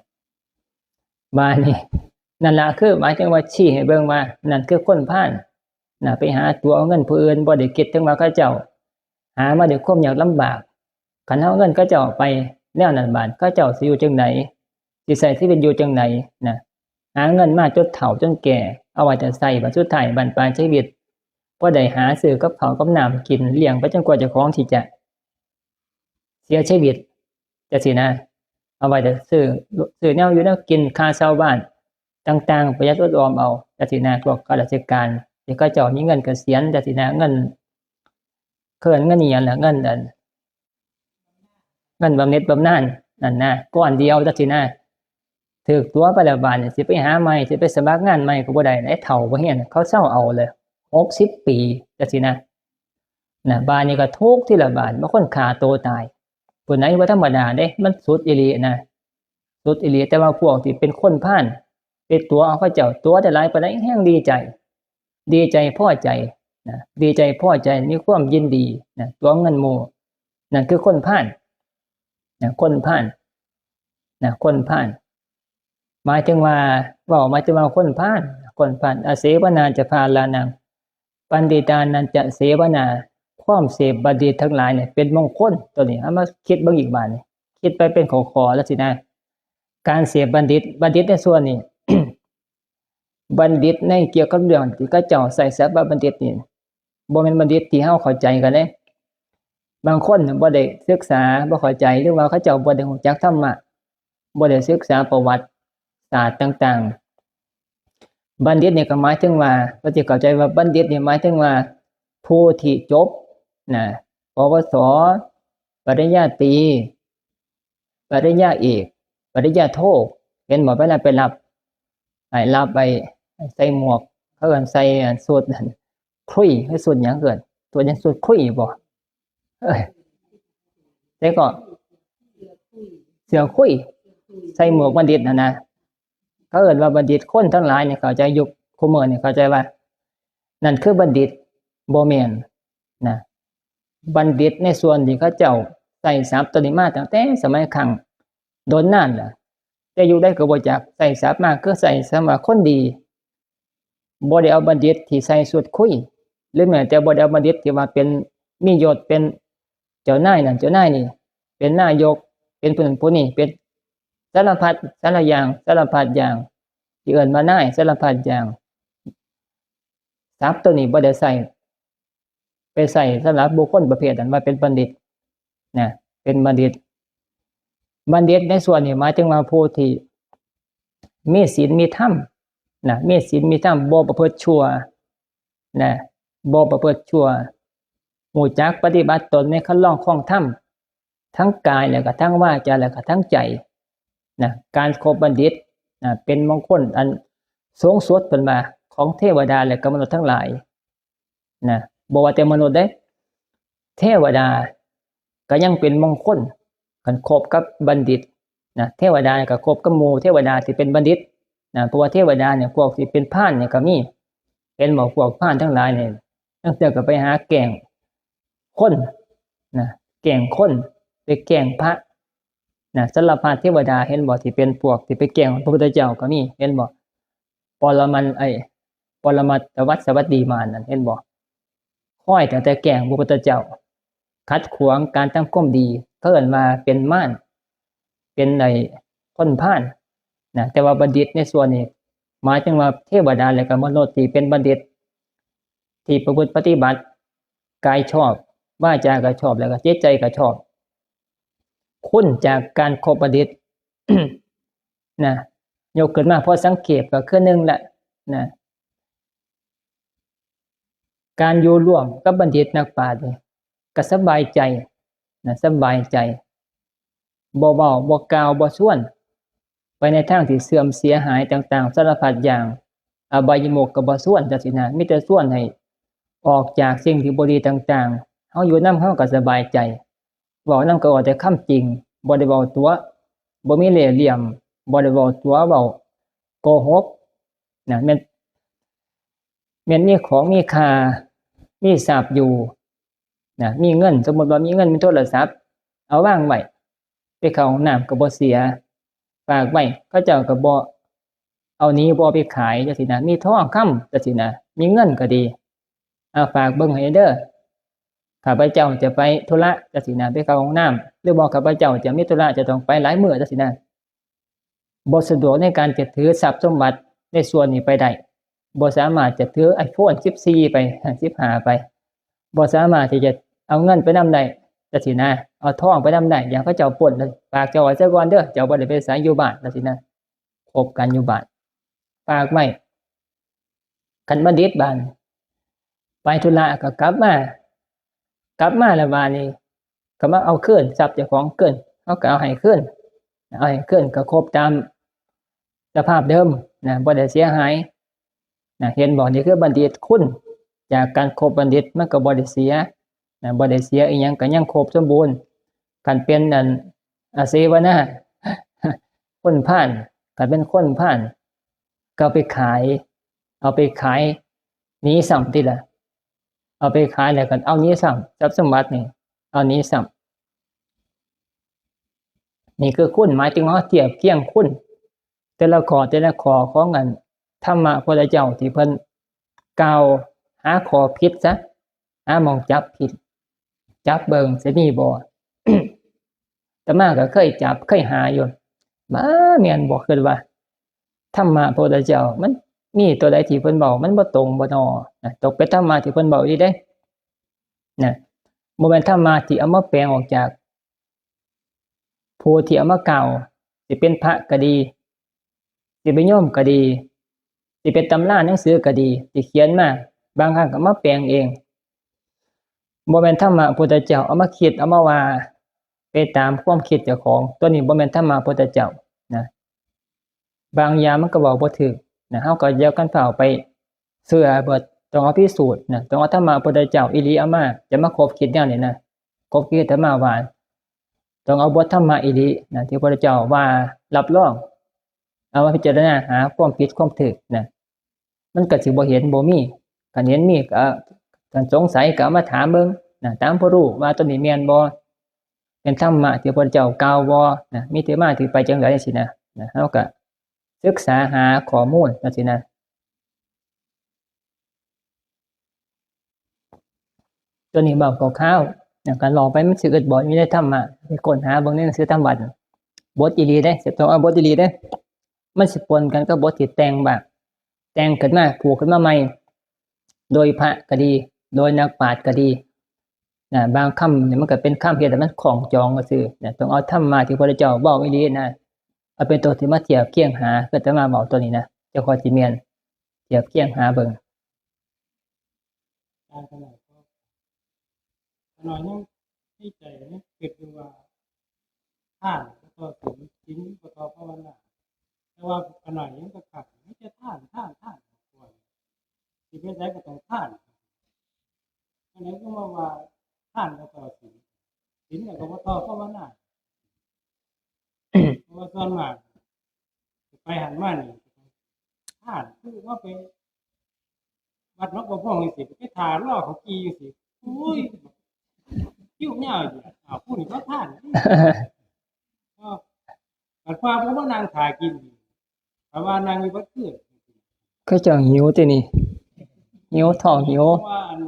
บาดนี้ นั่นล่ะ คือหมายถึงว่าชี้ให้เบิ่งว่า นั่นคือคนพาลนะ ไปหาตั๋วเอาเงินผู้อื่น บ่ได้คิดถึงว่าเขาเจ้าหามาด้วยความยากลำบาก คันเอาเงินเขาเจ้าไปแนวนั้นบาด เขาเจ้าสิอยู่จังใด สิใช้ชีวิตอยู่จังใดนะ หาเงินมาจนเฒ่าจนแก่ เอาไว้แต่ใช้ บัดสุดท้ายบั้นปลายชีวิต พอได้หาซื้อกับข้าวกับน้ำกิน เลี้ยงไปจนกว่าเจ้าของที่จะเสียชีวิตจังซี้นะ เอาไว้แต่ซื้อ ซื้อแนวอยู่แนวกิน ค่าเช่าบ้านต่างๆ ประหยัดอดออมเอาจังซี้นะ พวกข้าราชการที่เขาเจ้ามีเงินเกษียณจังซี้นะ เงิน เคิ่นเงินอิหยังล่ะ เงินอัน เงินบำเหน็จบำนาญนั่นนะ ก้อนเดียวจังซี้นะ ถืกตั๋วไปแล้วบาดนี่ สิไปหาใหม่ สิไปสมัครงานใหม่ก็บ่ได้ ไอ้เฒ่าบ่เฮียน เขาเซาเอาเลย หกสิบปีจังซี้นะ นะ บาดนี้ก็ทุกข์ทีละบาด บางคนฆ่าตัวตาย ผู้ไหนว่าธรรมดาเด้ มันสุดอีหลีนะ สุดอีหลี แต่ว่าพวกที่เป็นคนพาล ไปตั๋วเอาเขาเจ้า ตั๋วได้หลายปานใดแฮ่งดีใจ ดีใจพอใจนะ ดีใจพอใจ มีความยินดีนะ ตั๋วเงินหมู่ นั่นคือคนพาลนะ คนพาลนะ คนพาล หมายถึงว่า เว้าหมายถึงว่าคนพาล คนพาล อเสวนาจะพาลานัง ปัณฑิตานันจะเสวนา ความเสพบัณฑิตทั้งหลายเนี่ยเป็นมงคล ตัวนี้เอามาคิดเบิ่งอีกบาดนี่ คิดไปเป็นข้อๆ แล้วสินะ การเสพบัณฑิต บัณฑิตในส่วนนี้ บัณฑิตในเกี่ยวกับเรื่องที่เขาเจ้าใช้ศัพท์ว่าบัณฑิตนี่ บ่แม่นบัณฑิตที่เฮาเข้าใจกันเด้ บางคนน่ะบ่ได้ศึกษา บ่เข้าใจ หรือว่าเขาเจ้าบ่ได้รู้จักธรรมะ บ่ได้ศึกษาประวัติศาสตร์ต่างๆ บัณฑิตนี่ก็หมายถึงว่า ก็สิเข้าใจว่าบัณฑิตนี่หมายถึงว่า ผู้ที่จบนะ ปวส ปริญญาตรี ปริญญาเอก ปริญญาโท เห็นบ่ เวลาไปรับ ไอ้รับไอ้ใส่หมวก เขาเอิ้นใส่อันสูทนั่น คุย คือสูทหยังเอิ้น สูทหยัง สูทคุยบ่ เอ้ย แต่ก็ เสื้อคุย ใส่หมวกบัณฑิตน่ะนะ เขาเอิ้นว่าบัณฑิต คนทั้งหลายนี่เข้าใจ ยุคคุมื้อนี่เข้าใจว่า นั่นคือบัณฑิต บ่แม่นนะ บัณฑิตในส่วนที่เขาเจ้าใช้ศัพท์ตัวนี้มาตั้งแต่สมัยครั้งโดนนานแล้ว แต่ยุคใดก็บ่จัก ใช้ศัพท์มาคือใช้คำว่าคนดี บ่ได้เอาบัณฑิตที่ใส่สูทคุย หรือแม้แต่บ่ได้เอาบัณฑิตที่ว่าเป็น มียศเป็นเจ้านายนั่นเจ้านายนี่ เป็นนายก เป็นผู้นั้นผู้นี้ เป็นสารพัดสารอย่าง สารพัดอย่าง ที่เอิ้นว่านาย สารพัดอย่าง ศัพท์ตัวนี้บ่ได้ใช้ ไปใช้สำหรับบุคคลประเภทนั้นว่าเป็นบัณฑิตนะ เป็นบัณฑิต บัณฑิตในส่วนนี้หมายถึงว่าผู้ที่มีศีลมีธรรมนะ มีศีลมีธรรม บ่ประพฤติชั่วนะ บ่ประพฤติชั่ว รู้จักปฏิบัติตนในคันลองครองธรรม ทั้งกายแล้วก็ทั้งวาจาแล้วก็ทั้งใจนะ การคบบัณฑิตนะ เป็นมงคลอันสูงสุด เพิ่นว่า ของเทวดาและก็มนุษย์ทั้งหลายนะ บ่ว่าแต่มนุษย์เด้ เทวดาก็ยังเป็นมงคล คันคบกับบัณฑิตนะ เทวดาก็คบกับหมู่เทวดาที่เป็นบัณฑิตนะ เพราะว่าเทวดาเนี่ย พวกที่เป็นพาลเนี่ยก็มี เห็นบ่ พวกพาลทั้งหลายเนี่ย ลางเทื่อก็ไปหาแกล้ง คนนะ แกล้งคน ไปแกล้งพระนะ สารพัดเทวดา เห็นบ่ ที่เป็นพวกที่ไปแกล้งพระพุทธเจ้าก็มี เห็นบ่ ปรมันไอ้ปรมัตถวัสวัตดีมารนั่น เห็นบ่ คอยแต่แต่แกล้งพระพุทธเจ้า ขัดขวางการทำความดี เขาเอิ้นว่าเป็นมาร เป็นไอ้คนพาลนะ แต่ว่าบัณฑิตในส่วนนี้ หมายถึงว่าเทวดาและก็มนุษย์ที่เป็นบัณฑิต ที่ประพฤติปฏิบัติ กายชอบ วาจาก็ชอบ แล้วก็จิตใจก็ชอบ คุณจากการคบบัณฑิต นะ ยกขึ้นมาพอสังเขปก็คือหนึ่งละนะ การอยู่ร่วมกับบัณฑิตนักปราชญ์นี่ก็สบายใจนะ สบายใจ บ่เว้า บ่กล่าว บ่ชวน ไปในทางที่เสื่อมเสียหายต่างๆ สารพัดอย่าง อบายมุขก็บ่ชวนจังซี้นะ มีแต่ชวนให้ออกจากสิ่งที่บ่ดีต่างๆ เฮาอยู่นำเฮาก็สบายใจ เว้านำก็เว้าแต่คำจริง บ่ได้เว้าตั๋ว บ่มีเล่ห์เหลี่ยม บ่ได้เว้าตั๋ว เว้าโกหกนะ แม่น แม่นมีของมีค่า มีทรัพย์อยู่นะ มีเงิน สมมุติว่ามีเงิน มีโทรศัพท์ เอาวางไว้ ไปเข้าห้องน้ำก็บ่เสีย ฝากไว้ เขาเจ้าก็บ่เอาหนี บ่เอาไปขายจังซี้นะ มีทองคำจังซี้นะ มีเงินก็ดี เอาฝากเบิ่งให้เด้อ ข้าพเจ้าจะไปธุระจังซี้นะ ไปเข้าห้องน้ำ หรือบ่ข้าพเจ้าจะมีธุระจะต้องไปหลายมื้อจังซี้นะ บ่สะดวกในการจะถือทรัพย์สมบัติในส่วนนี้ไปได้ บ่สามารถจะถือ iPhone สิบสี่ ไป สิบห้า ไป บ่สามารถที่จะเอาเงินไปนำได้จังซี้นะ เอาทองไปนำได้ ย่านเขาเจ้าปล้น ฝากเจ้าไว้ซะก่อนเด้อ เจ้าบ่ได้ไปไส อยู่บ้านจังซี้นะ คบกันอยู่บ้าน ฝากไว้ คันบัณฑิตบาดนี้ ไปธุระก็กลับมา กลับมาแล้วบาดนี้ ก็มาเอาคืน ทรัพย์เจ้าของคืน เฮาก็เอาให้คืน เอาให้คืนก็ครบตามสภาพเดิมนะ บ่ได้เสียหายนะ เห็นบ่ นี่คือบัณฑิต คุณจากการคบบัณฑิต มันก็บ่ได้เสียนะ บ่ได้เสียอีหยัง ก็ยังครบสมบูรณ์ คันเป็นอัน อาเสวนา คนพาล คันเป็นคนพาล ก็เอาไปขาย เอาไปขายหนีซ้ำติล่ะ เอาไปขายแล้วก็เอาหนีซ้ำ ทรัพย์สมบัตินี่ เอาหนีซ้ำ นี่คือคุณ หมายถึงเฮาเทียบเคียงคุณ แต่ละข้อ แต่ละข้อของอันธรรมะพุทธเจ้าที่เพิ่นกล่าว หาข้อผิดซะ หาหม่องจับผิด จับเบิ่งสิมีบ่ อาตมาก็เคยจับ เคยหาอยู่ บ่า แม่นบ่ คิดว่า ธรรมะพระพุทธเจ้า มันมีตัวใดที่เพิ่นเว้า มันบ่ตรงบ่น้อนะ ตกเป็นธรรมะที่เพิ่นเว้าอีหลีเด้นะ บ่แม่นธรรมะที่เอามาแปลงออกจาก ผู้ที่เอามากล่าว สิเป็นพระก็ดี สิเป็นโยมก็ดี สิเป็นตำราหนังสือก็ดี ที่เขียนมา บางครั้งก็มาแปลงเอง บ่แม่นธรรมะพุทธเจ้าเอามาคิด เอามาว่า ไปตามความคิดเจ้าของ ตัวนี้บ่แม่นธรรมะพุทธเจ้านะ บางอย่างมันก็เว้าบ่ถูกนะ เฮาก็อย่าคันฟ้าวไปเชื่อเบิด ต้องเอาพิสูจน์นะ ต้องเอาธรรมะพุทธเจ้าอีหลีเอามา จะมาคบคิดแนวนี้นะ คบคิดอาตมาว่า ต้องเอาบทธรรมะอีหลีนะ ที่พระพุทธเจ้าว่ารับรอง เอามาพิจารณาหาความผิดความถูกนะ มันก็สิบ่เห็นบ่มี คันเห็นมีก็ คันสงสัยก็เอามาถามเบิ่งนะ ถามผู้รู้ว่าตัวนี้แม่นบ่ เป็นธรรมะที่พระพุทธเจ้ากล่าวบ่นะ มีที่มาที่ไปจั่งใดจั่งซี้นะ นะ เฮาก็ศึกษาหาข้อมูลจั่งซี้นะ ตัวนี้เว้าคร่าวๆ นะ คันลองไปมันสิอึดบ่ อยู่ในธรรมะ ไปค้นหาเบิ่งในหนังสือธรรมะ บทอีหลีเด้ ต้องเอาบทอีหลีเด้ มันสิปนกันกับบทที่แต่งบ้าง แต่งขึ้นมา ผูกขึ้นมาใหม่ โดยพระก็ดี โดยนักปราชญ์ก็ดีนะ บางคำนี่มันก็เป็นคำเฮ็ดให้มันคล้องจองซื่อๆนะ ต้องเอาธรรมะที่พระพุทธเจ้าเว้าอีหลีนะ เอาเป็นตัวที่มาเทียบเคียงหา คืออาตมาเว้าตัวนี้นะ จั่งค่อยสิแม่น เทียบเคียงหาเบิ่ง อาจารย์ขนาดก็ ขนาดยังในใจยังคิดอยู่ว่า ทานก็ต่อศีล ศีลก็ต่อภาวนา แต่ว่าขนาดยังก็ขัด มีแต่ทาน ทาน ทานก่อน สิไปไสก็ต้องทาน อันนี้ก็มาว่า ทานก็ต่อศีล ศีลก็บ่ต่อภาวนา เพราะว่าส่วนมาก ไปหันมานี่ ทานคือว่าไป วัดหนองบัวพองจั่งซี้ ไปถ่ารอเขากี่จั่งซี้ โอ้ย คิวยาวอยู่ อ้าว ผู้นี่เขาทาน เออ แต่ว่าผมมานั่งถ่ากิน แต่ว่านั่งอยู่วัดเกิด เขาเจ้าหิวตินี่ หิวท้องหิว เพราะว่าอัน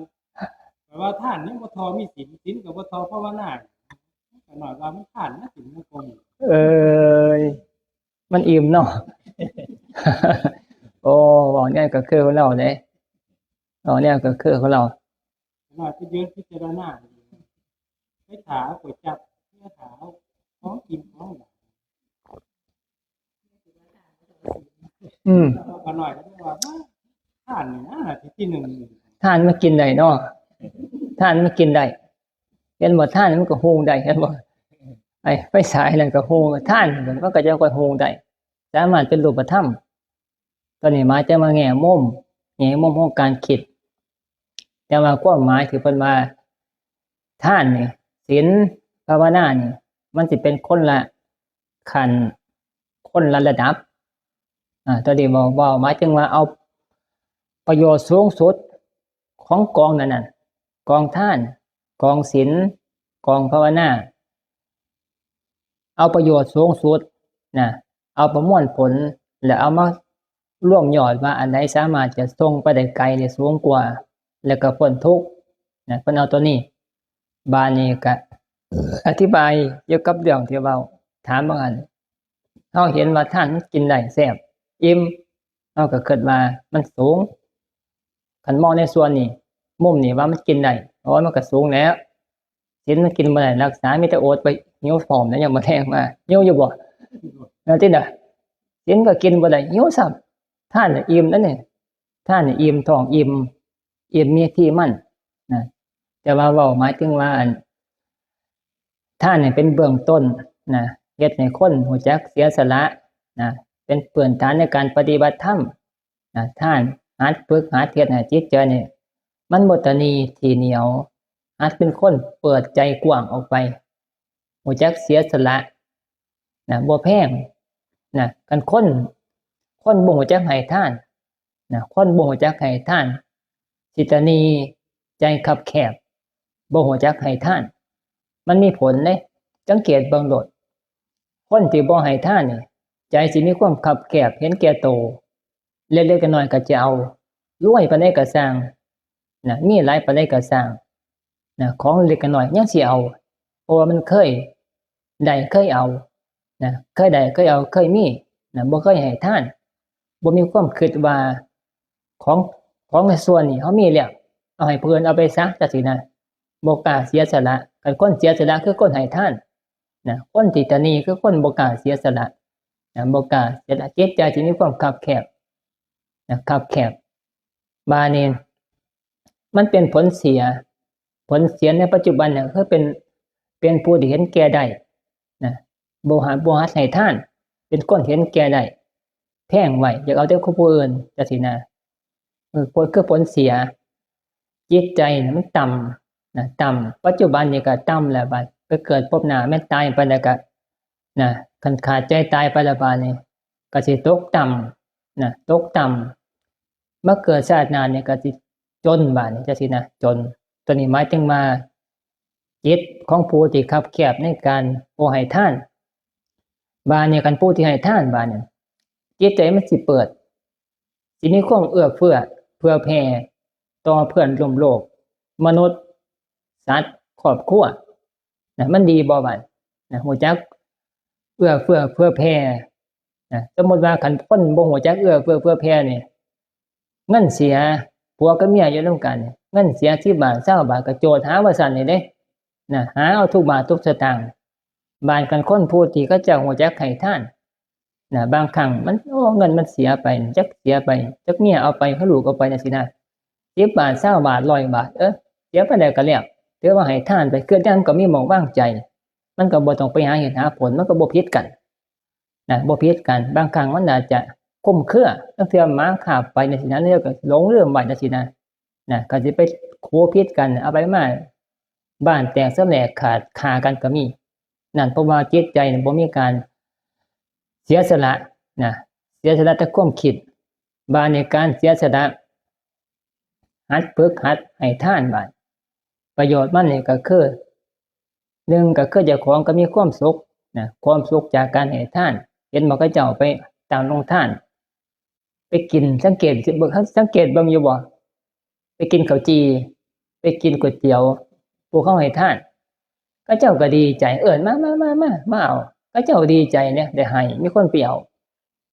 แต่ว่าทานนี่บ่ทอมีศีล ศีลก็บ่ทอภาวนา ก็หน่อยว่ามันทานนะ ศีลมันก็มี เอ้ย มันอิ่มเนาะ โอ้ เว้าแนวก็คือของเราเด้ เว้าแนวก็คือของเรา ขนาดไปยืนพิจารณา ไปถามก๋วยจั๊บ ไปถามของกินของหวาน อืม แล้วก็หน่อยก็เรียกว่า ทานนี่นะ ที่ ที่หนึ่ง ทานมันกินได้เนาะ ทานมันกินได้ เห็นบ่ ทานมันก็หุงได้ เห็นบ่ ไอ้ไฟฉายนั่นก็หุง ทานมันก็จะค่อยหุงได้ สามารถเป็นรูปธรรม ตัวนี้หมายถึงว่าแง่มุม แง่มุมของการคิด แต่ว่าความหมายที่เพิ่นว่า ทานนี่ ศีล ภาวนานี่ มันสิเป็นคนละขั้น คนละระดับ อ่า ตัวนี้เว้า เว้าหมายถึงว่าเอาประโยชน์สูงสุดของกองนั้นน่ะ กองทาน กองศีล กองภาวนา เอาประโยชน์สูงสุดนะ เอาประมวลผล แล้วเอามารวมยอดว่าอันใดสามารถจะส่งไปได้ไกลได้สูงกว่า แล้วก็พ้นทุกข์นะ เพิ่นเอาตัวนี้ บาดนี้ก็อธิบายเกี่ยวกับเรื่องที่เว้า ถามว่าอัน เฮาเห็นว่าทานมันกินได้แซ่บ อิ่ม เฮาก็คิดว่ามันสูง คันมองในส่วนนี้ มุมนี้ว่ามันกินได้ โอ้ย มันก็สูงแล้ว ศีลมันกินบ่ได้ รักษา มีแต่อดไป หิวพร้อมแล้วยังบ่แลงมา หิวอยู่บ่ นั่นติน่ะ ศีลก็กินบ่ได้ หิวซ้ำ ทานน่ะอิ่มแล้วนี่ ทานน่ะอิ่มท้อง อิ่ม อิ่มมีที่มันนะ แต่ว่าเว้าหมายถึงว่าอัน ทานนี่เป็นเบื้องต้นนะ เฮ็ดให้คนรู้จักเสียสละนะ เป็นพื้นฐานในการปฏิบัติธรรมนะ ทาน หัดฝึก หัดเฮ็ดให้จิตใจนี่ มันบ่ตะนีที่เหนียว หัดเป็นคนเปิดใจกว้างออกไป รู้จักเสียสละนะ บ่แพงนะ คันคน คนบ่รู้จักให้ทานนะ คนบ่รู้จักให้ทาน สิตะนี ใจคับแคบ บ่รู้จักให้ทาน มันมีผลเด้ สังเกตเบิ่งโลด คนที่บ่ให้ทานนี่ ใจสิมีความคับแคบ เห็นแก่โต เล็กๆน้อยๆก็จะเอา รวยปานใดก็ซ่างนะ มีหลายปานใดก็ซ่างนะ ของเล็กน้อยยังสิเอา เพราะว่ามันเคยได้เคยเอานะ เคยได้เคยเอา เคยมีนะ บ่เคยให้ทาน บ่มีความคิดว่า ของ ของในส่วนนี้เฮามีแล้ว เอาให้ผู้อื่นเอาไปซะ จังซี้นะ บ่กล้าเสียสละ คันคนเสียสละคือคนให้ทานนะ คนที่ตะนีคือคนบ่กล้าเสียสละนะ บ่กล้าเสียสละ จิตใจที่มีความคับแคบนะ คับแคบ บาดนี้ มันเป็นผลเสีย ผลเสียในปัจจุบันเนี่ย คือเป็น เป็นผู้ที่เห็นแก่ได้นะ บ่หัด บ่หัดให้ทาน เป็นคนเห็นแก่ได้ แพงไว้ อยากเอาแต่ของผู้อื่น จังซี้นะ เออ ผล คือผลเสีย จิตใจน่ะมันต่ำนะ ต่ำ ปัจจุบันนี่ก็ต่ำแล้ว บาดไปเกิดภพหน้า แม่นตายไปแล้วก็นะ คันขาดใจตายไปแล้ว บาดนี้ก็สิตกต่ำนะ ตกต่ำ มาเกิดชาติหน้านี่ก็สิจน บาดนี้จังซี้นะ จน ตัวนี้หมายถึงว่า จิตของผู้ที่คับแคบในการบ่ให้ทาน บาดนี้คันผู้ที่ให้ทาน บาดนี้ จิตใจมันสิเปิด สิมีความเอื้อเฟื้อเผื่อแผ่ต่อเพื่อนร่วมโลก มนุษย์ สัตว์ ครอบครัวนะ มันดีบ่ บาดนะ รู้จักเอื้อเฟื้อเผื่อแผ่นะ สมมุติว่าคันคนบ่รู้จักเอื้อเฟื้อเผื่อแผ่นี่ เงินเสีย ผัวกับเมียอยู่นำกัน เงินเสียสิบบาท ซาวบาท ก็โจทย์หาว่าซั่นนี่เด้นะ หาเอาทุกบาททุกสตางค์ บาดคันคนผู้ที่เขาเจ้ารู้จักให้ทานนะ บางครั้งมัน โอ้ เงินมันเสียไป จักเสียไป จักเมียเอาไป หรือลูกเอาไปจังซี้นะ สิบบาท ซาวบาท ร้อยบาท เออ เสียไปแล้วก็แล้ว ถือว่าให้ทานไป คือจั่งก็มีหม่องวางใจ มันก็บ่ต้องไปหาเหตุหาผล มันก็บ่ผิดกันนะ บ่ผิดกัน บางครั้งมันอาจจะคลุมเครือ ลางเทื่อหมาคาบไปจังซี้นะ แล้วก็หลงลืมไว้จังซี้นะ นะ ก็สิไปโขผิดกัน เอาไปมา บ้านแตกสะแหรกขาด ฆ่ากันก็มี นั่นเพราะว่าจิตใจน่ะบ่มีการเสียสละนะ เสียสละแต่ความคิด บาดนี้การเสียสละ หัดฝึกหัดให้ทาน บาด ประโยชน์มันนี่ก็คือ หนึ่งก็คือเจ้าของก็มีความสุขนะ ความสุขจากการให้ทาน เห็นบ่ เขาเจ้าไปตามโรงทาน ไปกิน สังเกตเบิ่ง สังเกตเบิ่งอยู่บ่ ไปกินข้าวจี่ ไปกินก๋วยเตี๋ยว ผู้เขาให้ทาน เขาเจ้าก็ดีใจ เอิ้น มา มา มา มา มาเอา เขาเจ้าดีใจเนี่ย ได้ให้ มีคนไปเอา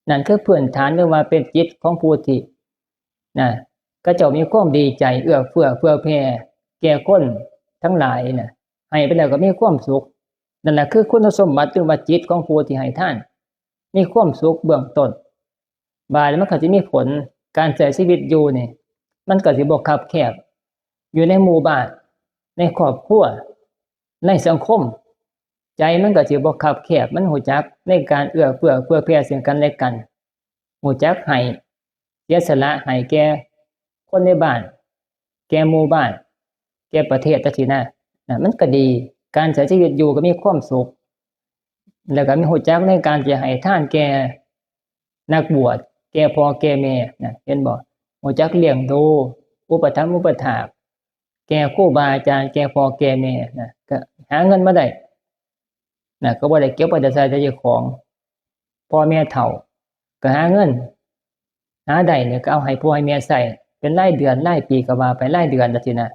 นั่นคือพื้นฐาน หรือว่าเป็นจิตของผู้ที่ นะ เขาเจ้ามีความดีใจ เอื้อเฟื้อเผื่อแผ่แก่คนทั้งหลายนะ ให้ไปแล้วก็มีความสุข นั่นแหละคือคุณสมบัติ หรือว่าจิตของผู้ที่ให้ทาน มีความสุขเบื้องต้น บาดนี้มันก็สิมีผล การใช้ชีวิตอยู่นี่ มันก็สิบ่คับแคบ อยู่ในหมู่บ้าน ในครอบครัว ในสังคม ใจมันก็สิบ่คับแคบ มันรู้จักในการเอื้อเฟื้อเผื่อแผ่ซึ่งกันและกัน รู้จักให้ เสียสละให้แก่คนในบ้าน แก่หมู่บ้าน แก่ประเทศจังซี้นะ นะ มันก็ดี การใช้ชีวิตอยู่ก็มีความสุข แล้วก็มีรู้จักในการจะให้ทานแก่นักบวช แก่พ่อแก่แม่นะ เห็นบ่ รู้จักเลี้ยงดู อุปถัมภ์อุปถาก แก่ครูบาอาจารย์ แก่พ่อแก่แม่นะ ก็หาเงินมาได้นะ ก็บ่ได้เก็บไว้แต่ใช้แต่เจ้าของ พ่อแม่เฒ่า ก็หาเงิน หาได้เนี่ยก็เอาให้พ่อให้แม่ใช้ เป็นรายเดือนรายปีก็ว่าไป รายเดือนจังซี้นะ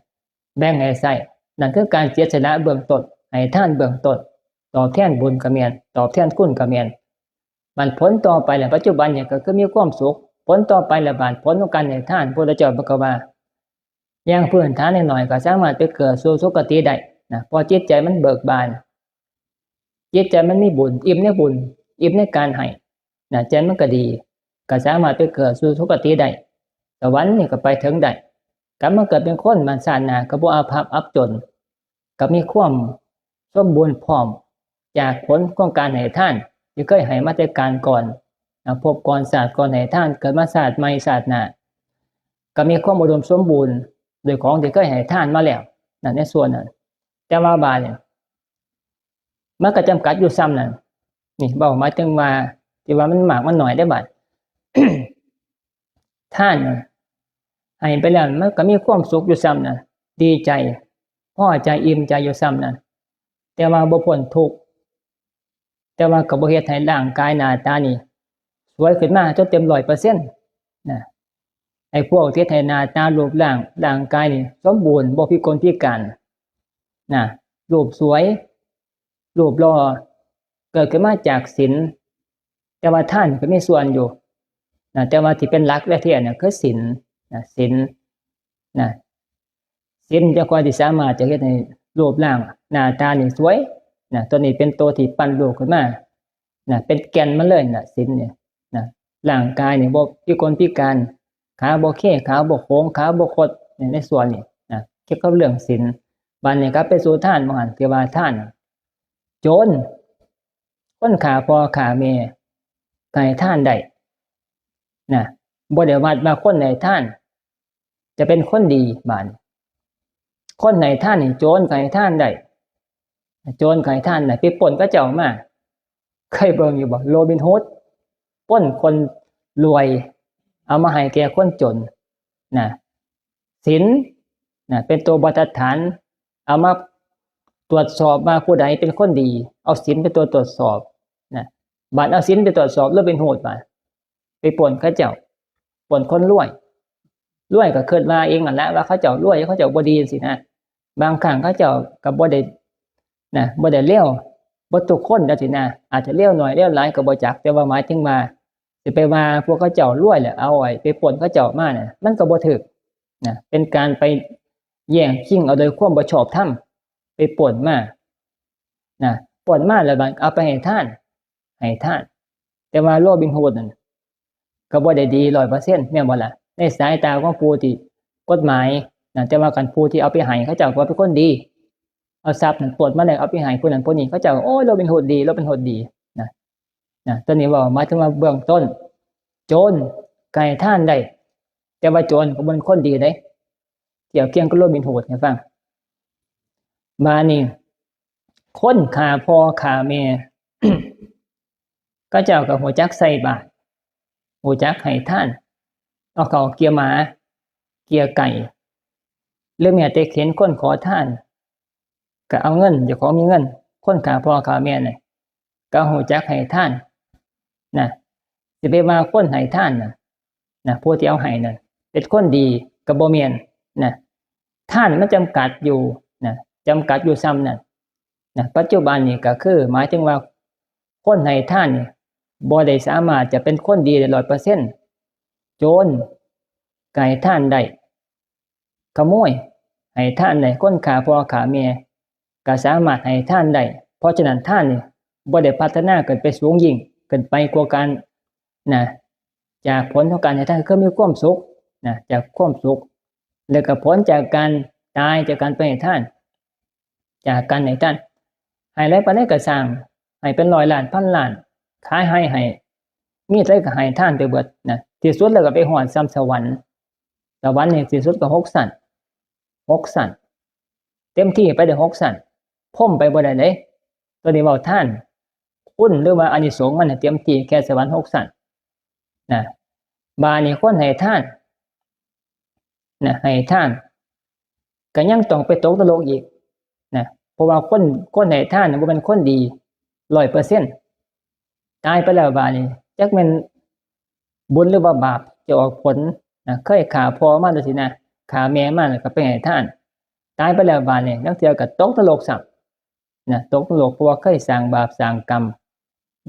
แบ่งให้ใช้ นั่นคือการเสียสละเบื้องต้น ให้ทานเบื้องต้น ตอบแทนบุญก็แม่น ตอบแทนคุณก็แม่น มันผลต่อไปแหละ ปัจจุบันเนี่ยก็คือมีความสุข ผลต่อไปแหละบาด ผลของการให้ทาน พระพุทธเจ้าบอกว่า อย่างพื้นฐานหน่อยๆ ก็สามารถไปเกิดสู่สุคติได้นะ เพราะจิตใจมันเบิกบาน จิตใจมันมีบุญ อิ่มในบุญ อิ่มในการให้นะ ใจมันก็ดี ก็สามารถไปเกิดสู่สุคติได้ สวรรค์นี่ก็ไปถึงได้ กลับมาเกิดเป็นคน มาชาติหน้าก็บ่อับอับจน ก็มีความสมบูรณ์พร้อม จากผลของการให้ทาน ที่เคยให้มาแต่กาลก่อนนะ ภพก่อนชาติก่อนให้ทาน เกิดมาชาติใหม่ชาติหน้า ก็มีความอุดมสมบูรณ์ โดยของที่เคยให้ทานมาแล้วนะ ในส่วนนั้น แต่ว่าบาดเนี่ย มันก็จำกัดอยู่ส่ำนั้น นี่เว้าหมายถึงว่า ที่ว่ามันมากมันน้อยเด้บาด ทานน่ะ ให้ไปแล้วมันก็มีความสุขอยู่ส่ำนั้น ดีใจ พอใจ อิ่มใจอยู่ส่ำนั้น แต่ว่าบ่พ้นทุกข์ แต่ว่าก็บ่เฮ็ดให้ร่างกายหน้าตานี่ สวยขึ้นมาจนเต็มร้อยเปอร์เซ็นต์นะ ไอ้พวกที่เฮ็ดให้หน้าตารูปร่าง ร่างกายนี่สมบูรณ์ บ่พิกลพิการนะ รูปสวย รูปหล่อ เกิดขึ้นมาจากศีล แต่ว่าทานก็มีส่วนอยู่นะ แต่ว่าที่เป็นหลักแท้ๆเนี่ยคือศีลนะ ศีลนะ ศีลจะคอยที่สามารถจะเฮ็ดให้รูปร่างหน้าตานี่สวยนะ ตัวนี้เป็นตัวที่ปั้นรูปขึ้นมานะ เป็นแก่นมันเลยนะ ศีลเนี่ยนะ ร่างกายนี่บ่พิกลพิการ ขาบ่เค ขาบ่โค้ง ขาบ่คด ใน ในส่วนนี้นะ เกี่ยวกับเรื่องศีล บาดนี้กลับไปสู่ทาน บ่หันที่ว่าทาน โจร คนฆ่าพ่อฆ่าแม่ ก็ให้ทานได้นะ บ่ได้วัดว่าคนให้ทาน จะเป็นคนดี บาดนี้ คนให้ทานนี่ โจรก็ให้ทานได้ โจรก็ให้ทานได้ ไปปล้นเขาเจ้ามา เคยเบิ่งอยู่บ่ โรบินฮูด ปล้นคนรวย เอามาให้แก่คนจนนะ ศีลนะ เป็นตัวบรรทัดฐาน เอามาตรวจสอบว่าผู้ใดเป็นคนดี เอาศีลเป็นตัวตรวจสอบนะ บาดเอาศีลไปตรวจสอบ โรบินฮูด บาดไปปล้นเขาเจ้า ปล้นคนรวย รวยก็คิดว่าเองนั่นแหละว่าเขาเจ้ารวย เขาเจ้าบ่ดีจังซี้นะ บางครั้งเขาเจ้าก็บ่ได้นะ บ่ได้เลวเบิดทุกคนจังซี้นะ อาจจะเลวน้อยเลวหลายก็บ่จัก แต่ว่าหมายถึงว่า สิไปว่าพวกเขาเจ้ารวยแล้วเอาไอ้ไปปล้นเขาเจ้ามาน่ะ มันก็บ่ถูกนะ เป็นการไปแย่งชิงเอาโดยความบ่ชอบธรรม ไปปล้นมานะ ปล้นมาแล้วบาดเอาไปให้ทาน ให้ทาน แต่ว่าโรบินฮูดนั่นก็บ่ได้ดีร้อยเปอร์เซ็นต์ แม่นบ่ล่ะ ในสายตาของผู้ที่กฎหมายนะ แต่ว่าคันผู้ที่เอาไปให้เขาเจ้าก็เป็นคนดี เอาทรัพย์นั่นปล้นมาแล้วเอาไปให้ผู้นั้นผู้นี้ เขาเจ้า โอ้ย โรบินฮูดดี โรบินฮูดดีนะ นะ ตัวนี้เว้าหมายถึงว่าเบื้องต้น โจรก็ให้ทานได้ แต่ว่าโจรก็บ่เป็นคนดีเด้ เทียบเคียงกับโรบินฮูดให้ฟัง บาดนี้ คนฆ่าพ่อฆ่าแม่ เขาเจ้าก็รู้จักใส่บาตร รู้จักให้ทาน เอาข้าวเกียหมา เกียไก่ หรือแม้แต่เห็นคนขอทาน ก็เอาเงิน เจ้าของมีเงิน คนฆ่าพ่อฆ่าแม่น่ะ ก็ฮู้จักให้ทาน นะ สิไปว่าคนให้ทานน่ะ นะ ผู้ที่เอาให้น่ะ เป็นคนดี ก็บ่แม่น นะ ทานมันจำกัดอยู่ นะ จำกัดอยู่ส่ำนั้น นะ ปัจจุบันนี่ก็คือ หมายถึงว่า คนให้ทานนี่ บ่ได้สามารถจะเป็นคนดีได้ร้อยเปอร์เซ็นต์ โจรก็ให้ทานได้ ขโมยให้ทานได้ คนฆ่าพ่อฆ่าแม่ก็สามารถให้ทานได้ เพราะฉะนั้นทานนี่บ่ได้พัฒนาขึ้นไปสูงยิ่ง ขึ้นไปกว่าการ นะ จากผลของการให้ทานคือมีความสุข นะ จากความสุข แล้วก็ผลจากการตายจากการไปให้ทาน จากการให้ทาน ให้หลายปานใดก็ซ่าง ให้เป็นร้อยล้าน พันล้าน ขายไฮ่ให้ มีเท่าใดก็ให้ทานไปเบิดนะ ที่สุดแล้วก็ไปฮอดส่ำสวรรค์ สวรรค์นี่ที่สุดก็หกชั้น หกชั้น เต็มที่ไปได้หกชั้น พรหมไปบ่ได้เด้ ตัวนี้เว้าทาน คุณหรือว่าอานิสงส์มันน่ะเต็มที่แค่สวรรค์หกชั้น นะ บาดนี้คนให้ทาน นะ ให้ทาน ก็ยังต้องไปตกนรกอีก นะ เพราะว่าคน คนให้ทานน่ะบ่แม่นคนดีร้อยเปอร์เซ็นต์ ตายไปแล้วบาดนี้ จักแม่นบุญหรือว่าบาปจะออกผล นะ เคยฆ่าพ่อมาจั่งซี้นะ ฆ่าแม่มาแล้วก็ไปให้ทาน ตายไปแล้วบาดนี้ ลางเทื่อก็ตกนรกซ้ำ นะ ตกนรก เพราะว่าเคยสร้างบาปสร้างกรรม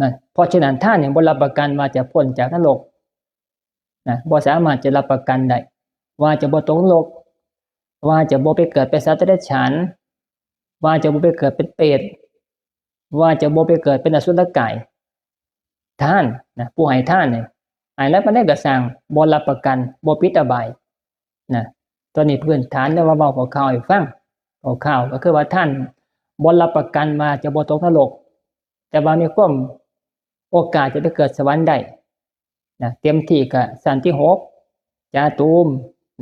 นะ เพราะฉะนั้นทานนี่บ่รับประกันว่าจะพ้นจากนรก นะ บ่สามารถจะรับประกันได้ ว่าจะบ่ตกนรก ว่าจะบ่ไปเกิดเป็นสัตว์เดรัจฉาน ว่าจะบ่ไปเกิดเป็นเปรต ว่าจะบ่ไปเกิดเป็นอสุรกาย ทาน นะ ผู้ให้ทานนี่ ให้หลายปานใดก็ซ่าง บ่รับประกัน บ่ปิดอบาย นะ ตัวนี้พื้นฐาน เรียกว่าเว้าคร่าวๆให้ฟัง คร่าวๆก็คือว่าทานบ่รับประกันว่าจะบ่ตกนรก แต่ว่ามีความโอกาสจะไปเกิดสวรรค์ได้ นะ เต็มที่ก็ชั้นที่หก จาตุม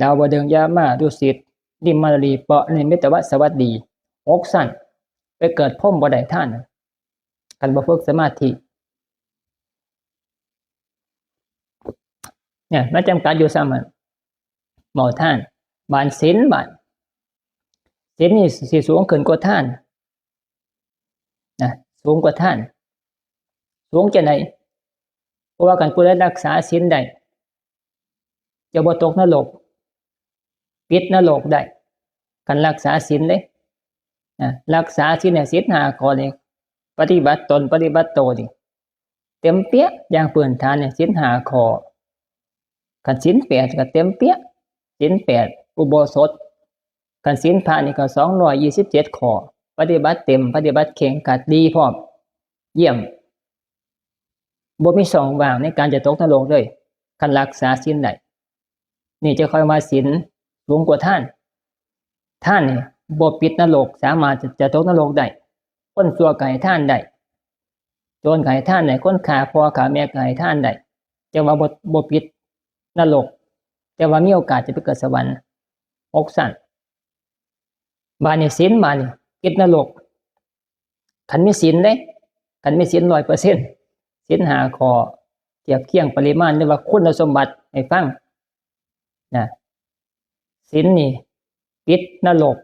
ดาวดึงส์ ยมมา ดุสิต นิมมานรี ปะนิมิตวสวัสดี หกชั้น ไปเกิดพรหมบ่ได้ทาน คันบ่ฝึกสมาธิ เนี่ย มันจำกัดอยู่ส่ำนั้น เว้าทาน บาดศีล บาด ศีลนี่สิสูงขึ้นกว่าทาน นะ สูงกว่าทาน สูงจั่งใด เพราะว่าคันผู้ใดรักษาศีลได้ จะบ่ตกนรก ปิดนรกได้ คันรักษาศีลเด้ นะ รักษาศีลเนี่ย ศีลห้าข้อนี่ ปฏิบัติตน ปฏิบัติโตนี่ เต็มเปี้ย อย่างพื้นฐานเนี่ย ศีลห้าข้อ คันศีลแปดก็เต็มเปี้ย ศีลแปด อุโบสถ คันศีลพระนี่ก็สองร้อยยี่สิบเจ็ดข้อ ปฏิบัติเต็ม ปฏิบัติเคร่งครัด ดีพร้อม เยี่ยม บ่มีช่องว่างในการจะตกนรกเลย คันรักษาศีลได้ นี่จะค่อยว่าศีลสูงกว่าทาน ทานนี่บ่ปิดนรก สามารถจะ จะตกนรกได้ คนชั่วก็ให้ทานได้ โจรก็ให้ทานได้ คนฆ่าพ่อฆ่าแม่ก็ให้ทานได้ แต่ว่าบ่ บ่ปิดนรก แต่ว่ามีโอกาสจะไปเกิดสวรรค์ หกชั้น บาดนี้ศีล บาดนี้ปิดนรก คันมีศีลเด้ คันมีศีลร้อยเปอร์เซ็นต์ ศีลห้าข้อ เทียบเคียงปริมาณ หรือว่าคุณสมบัติให้ฟัง นะ ศีลนี่ปิดนรก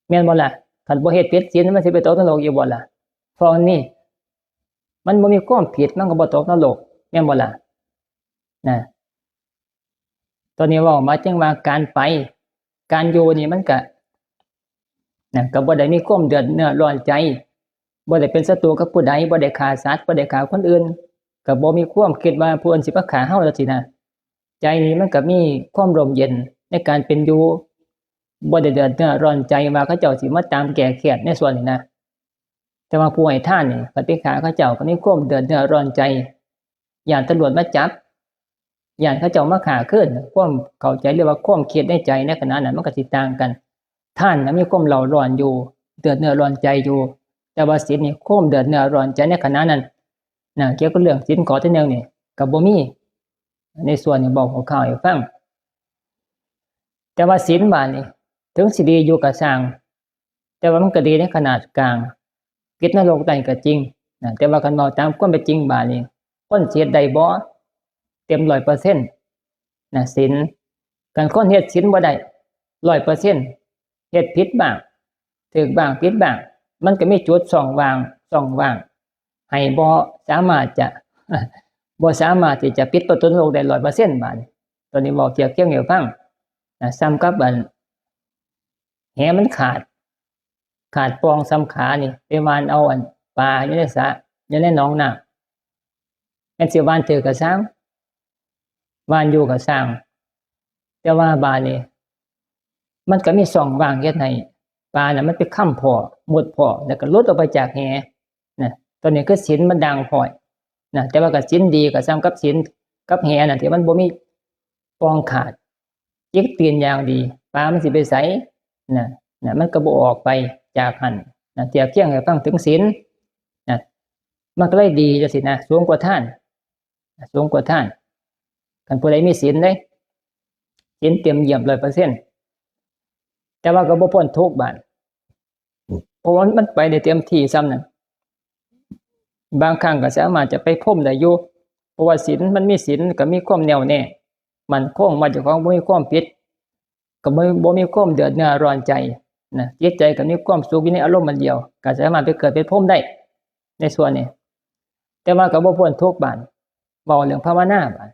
แม่นบ่ล่ะ คันบ่เฮ็ดผิดศีล มันสิไปตกนรกอยู่บ่ล่ะ เพราะนี่ มันบ่มีความผิด มันก็บ่ตกนรก แม่นบ่ล่ะ นะ ตัวนี้เว้าหมายถึงว่าการไป การอยู่นี่มันก็ นะ ก็บ่ได้มีความเดือดเนื้อร้อนใจ บ่ได้เป็นศัตรูกับผู้ใด บ่ได้ฆ่าสัตว์ บ่ได้ฆ่าคนอื่น ก็บ่มีความคิดว่าผู้อื่นสิมาฆ่าเฮาจั่งซี้นะ ใจนี่มันก็มีความร่มเย็นในการเป็นอยู่ บ่ได้เดือดเนื้อร้อนใจว่าเขาเจ้าสิมาตามแก้แค้นในส่วนนี้นะ แต่ว่าผู้ให้ทานนี่ ก็ไปฆ่าเขาเจ้า ก็มีความเดือดเนื้อร้อนใจ ย้านตำรวจมาจับ ย้านเขาเจ้ามาฆ่าคืน ความเข้าใจหรือว่าความคิดในใจในขณะนั้นมันก็สิต่างกัน ทานน่ะมีความเร่าร้อนอยู่ เดือดเนื้อร้อนใจอยู่ แต่ว่าศีลนี่ความเดือดเนื้อร้อนใจในขณะนั้นนะ เกี่ยวกับเรื่องศีลข้อที่หนึ่งนี่ก็บ่มี ในส่วนนี้เว้าคร่าวๆให้ฟัง แต่ว่าศีลบาดนี้ ถึงสิดีอยู่ก็ซ่าง แต่ว่ามันก็ดีในขนาดกลาง ปิดนรกได้ก็จริงนะ แต่ว่าคันเว้าตามความเป็นจริงบาดนี้ คนสิเฮ็ดได้บ่เต็มร้อยเปอร์เซ็นต์นะ ศีล คันคนเฮ็ดศีลบ่ได้ร้อยเปอร์เซ็นต์ เฮ็ดผิดบ้าง ถืกบ้างผิดบ้าง มันก็มีจุดช่องว่าง ช่องว่าง ให้บ่สามารถจะ บ่สามารถที่จะปิดประตูนรกได้ร้อยเปอร์เซ็นต์ บาดนี้ ตัวนี้เว้าเทียบเคียงให้ฟังนะ ส่ำกับอัน แหมันขาด ขาดป่องส่ำขานี่ ไปหว่านเอาอันปลาอยู่ในสระ อยู่ในหนองน้ำ แม่นสิหว่านถืกก็ซ่าง หว่านอยู่ก็ซ่าง แต่ว่าบาดนี้ มันก็มีช่องว่างเฮ็ดให้ปลาน่ะมันไปค้ำพ้อ มุดพ้อ แล้วก็หลุดออกไปจากแหนะ ตัวนี้คือศีลมันด่างพร้อยนะ แต่ว่าก็ศีลดีก็ส่ำกับศีลกับแหน่ะ ที่มันบ่มีป่องขาด จิกตีนอย่างดี ปลามันสิไปไสนะ นะ มันก็บ่ออกไปจากหั่นนะ เทียบเคียงให้ฟังถึงศีลนะ มันก็เลยดีจังซี่นะ สูงกว่าทาน สูงกว่าทาน คันผู้ใดมีศีลเด้ ศีลเต็มเยี่ยมร้อยเปอร์เซ็นต์ แต่ว่าก็บ่พ้นทุกข์บาด เพราะว่ามันไปได้เต็มที่ส่ำนั้น บางครั้งก็สามารถจะไปพรหมได้อยู่ เพราะว่าศีล มันมีศีลก็มีความแน่วแน่ มั่นคง ว่าเจ้าของบ่มีความผิด ก็บ่ บ่มีความเดือดเนื้อร้อนใจนะ จิตใจก็มีความสุขอยู่ในอารมณ์อันเดียว ก็สามารถไปเกิดเป็นพรหมได้ ในส่วนนี้ แต่ว่าก็บ่พ้นทุกข์บาด เว้าเรื่องภาวนาบาด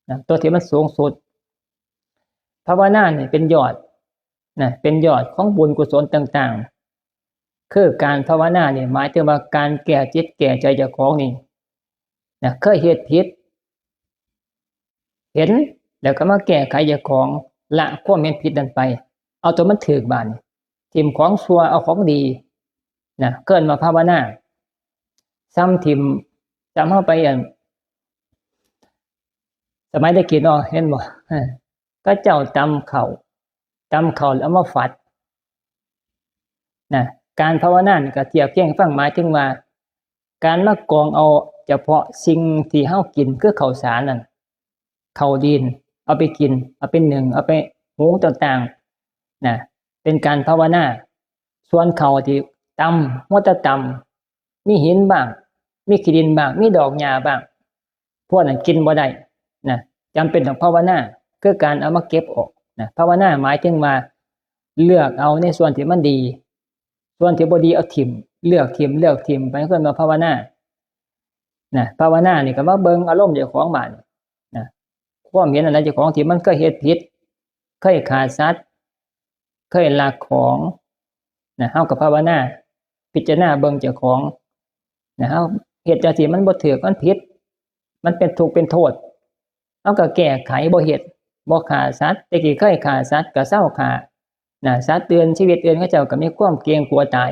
นะ ตัวที่มันสูงสุด ภาวนานี่เป็นยอดนะ เป็นยอดของบุญกุศลต่างๆ คือการภาวนานี่หมายถึงว่าการแก้จิตแก้ใจเจ้าของนี่นะ เคยเฮ็ดผิด เห็น แล้วก็มาแก้ไขเจ้าของ ละความเห็นผิดนั้นไป เอาตัวมันถืกบาดนี้ ถิ่มของชั่วเอาของดีนะ เอิ้นว่าภาวนา ส่ำถิ่ม ส่ำเฮาไปอัน สมัยแต่กี้เนาะ เห็นบ่ เขาเจ้าตำข้าว ตำข้าวแล้วเอามาฝัดนะ การภาวนานี่ก็เทียบเคียงให้ฟัง หมายถึงว่า การมากองเอาเฉพาะสิ่งที่เฮากิน คือข้าวสารนั่น ข้าวดิน เอาไปกิน เอาไปนึ่ง เอาไปหุงต่างๆ นะ เป็นการภาวนา ส่วนข้าวที่ตำ มัวแต่ตำ มีหินบ้าง มีขี้ดินบ้าง มีดอกหญ้าบ้าง พวกนั้นกินบ่ได้นะ จำเป็นต้องภาวนา คือการเอามาเก็บออกนะ ภาวนาหมายถึงว่า เลือกเอาในส่วนที่มันดี ส่วนที่บ่ดีเอาถิ่ม เลือกถิ่ม เลือกถิ่มไป เอิ้นว่าภาวนานะ ภาวนานี่ก็มาเบิ่งอารมณ์เจ้าของบาดนี้นะ ความเห็นอันใดเจ้าของที่มันเคยเฮ็ดผิด เคยฆ่าสัตว์ เคยลักของนะ เฮาก็ภาวนา พิจารณาเบิ่งเจ้าของนะ เฮาเฮ็ดจั่งซี้มันบ่ถูก มันผิด มันเป็นทุกข์เป็นโทษ เฮาก็แก้ไข บ่เฮ็ด บ่ฆ่าสัตว์ แต่กี้เคยฆ่าสัตว์ก็เซาฆ่านะ สัตว์อื่น ชีวิตอื่น เขาเจ้าก็มีความเกรงกลัวตาย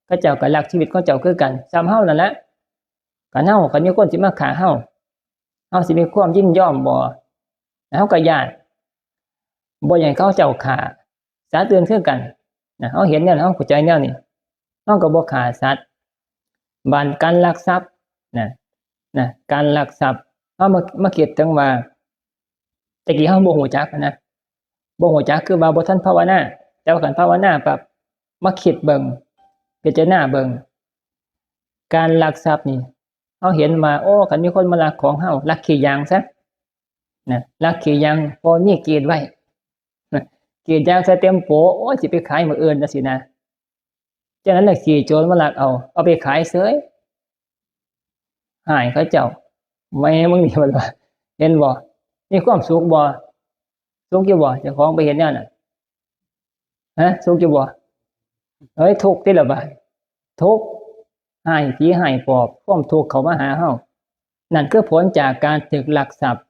เขาเจ้าก็รักชีวิตของเจ้าคือกัน ส่ำเฮานั่นแหละ คันเฮา คันมีคนสิมาฆ่าเฮา เฮาสิมีความยินยอมบ่ เฮาก็ย้าน บ่อยากให้เขาเจ้าฆ่า สัตว์อื่นคือกันนะ เฮาเห็นแนวนั้น เฮาเข้าใจแนวนี้ เฮาก็บ่ฆ่าสัตว์ บาดการลักทรัพย์นะ นะ การลักทรัพย์ เฮามา มาคิดถึงว่า แต่กี้เฮาบ่ฮู้จักนะ บ่ฮู้จักคือว่าบ่ทันภาวนา แต่ว่าคันภาวนาปั๊บ มาคิดเบิ่ง พิจารณาเบิ่ง การลักทรัพย์นี่ เฮาเห็นว่า โอ้ คันมีคนมาลักของเฮา ลักขี้ยางซะนะ ลักขี้ยาง พอมีกรีดไว้นะ กรีดยางใส่เต็มโป โอ้ย สิไปขายมื้ออื่นจั่งซี้นะ จั่งนั้นน่ะ ขี้โจรมาลักเอา เอาไปขายเสย ฮ้ายเขาเจ้า แม่มึงนี่ มันว่า เห็นบ่ มีความสุขบ่ สุขอยู่บ่ เจ้าของไปเห็นแนวนั้น ฮะ สุขอยู่บ่ เฮ้ย ทุกข์ติล่ะบาด ทุกข์ ฮ้ายผีฮ้ายปอบ ความทุกข์เข้ามาหาเฮา นั่นคือผลจากการถูกลักทรัพย์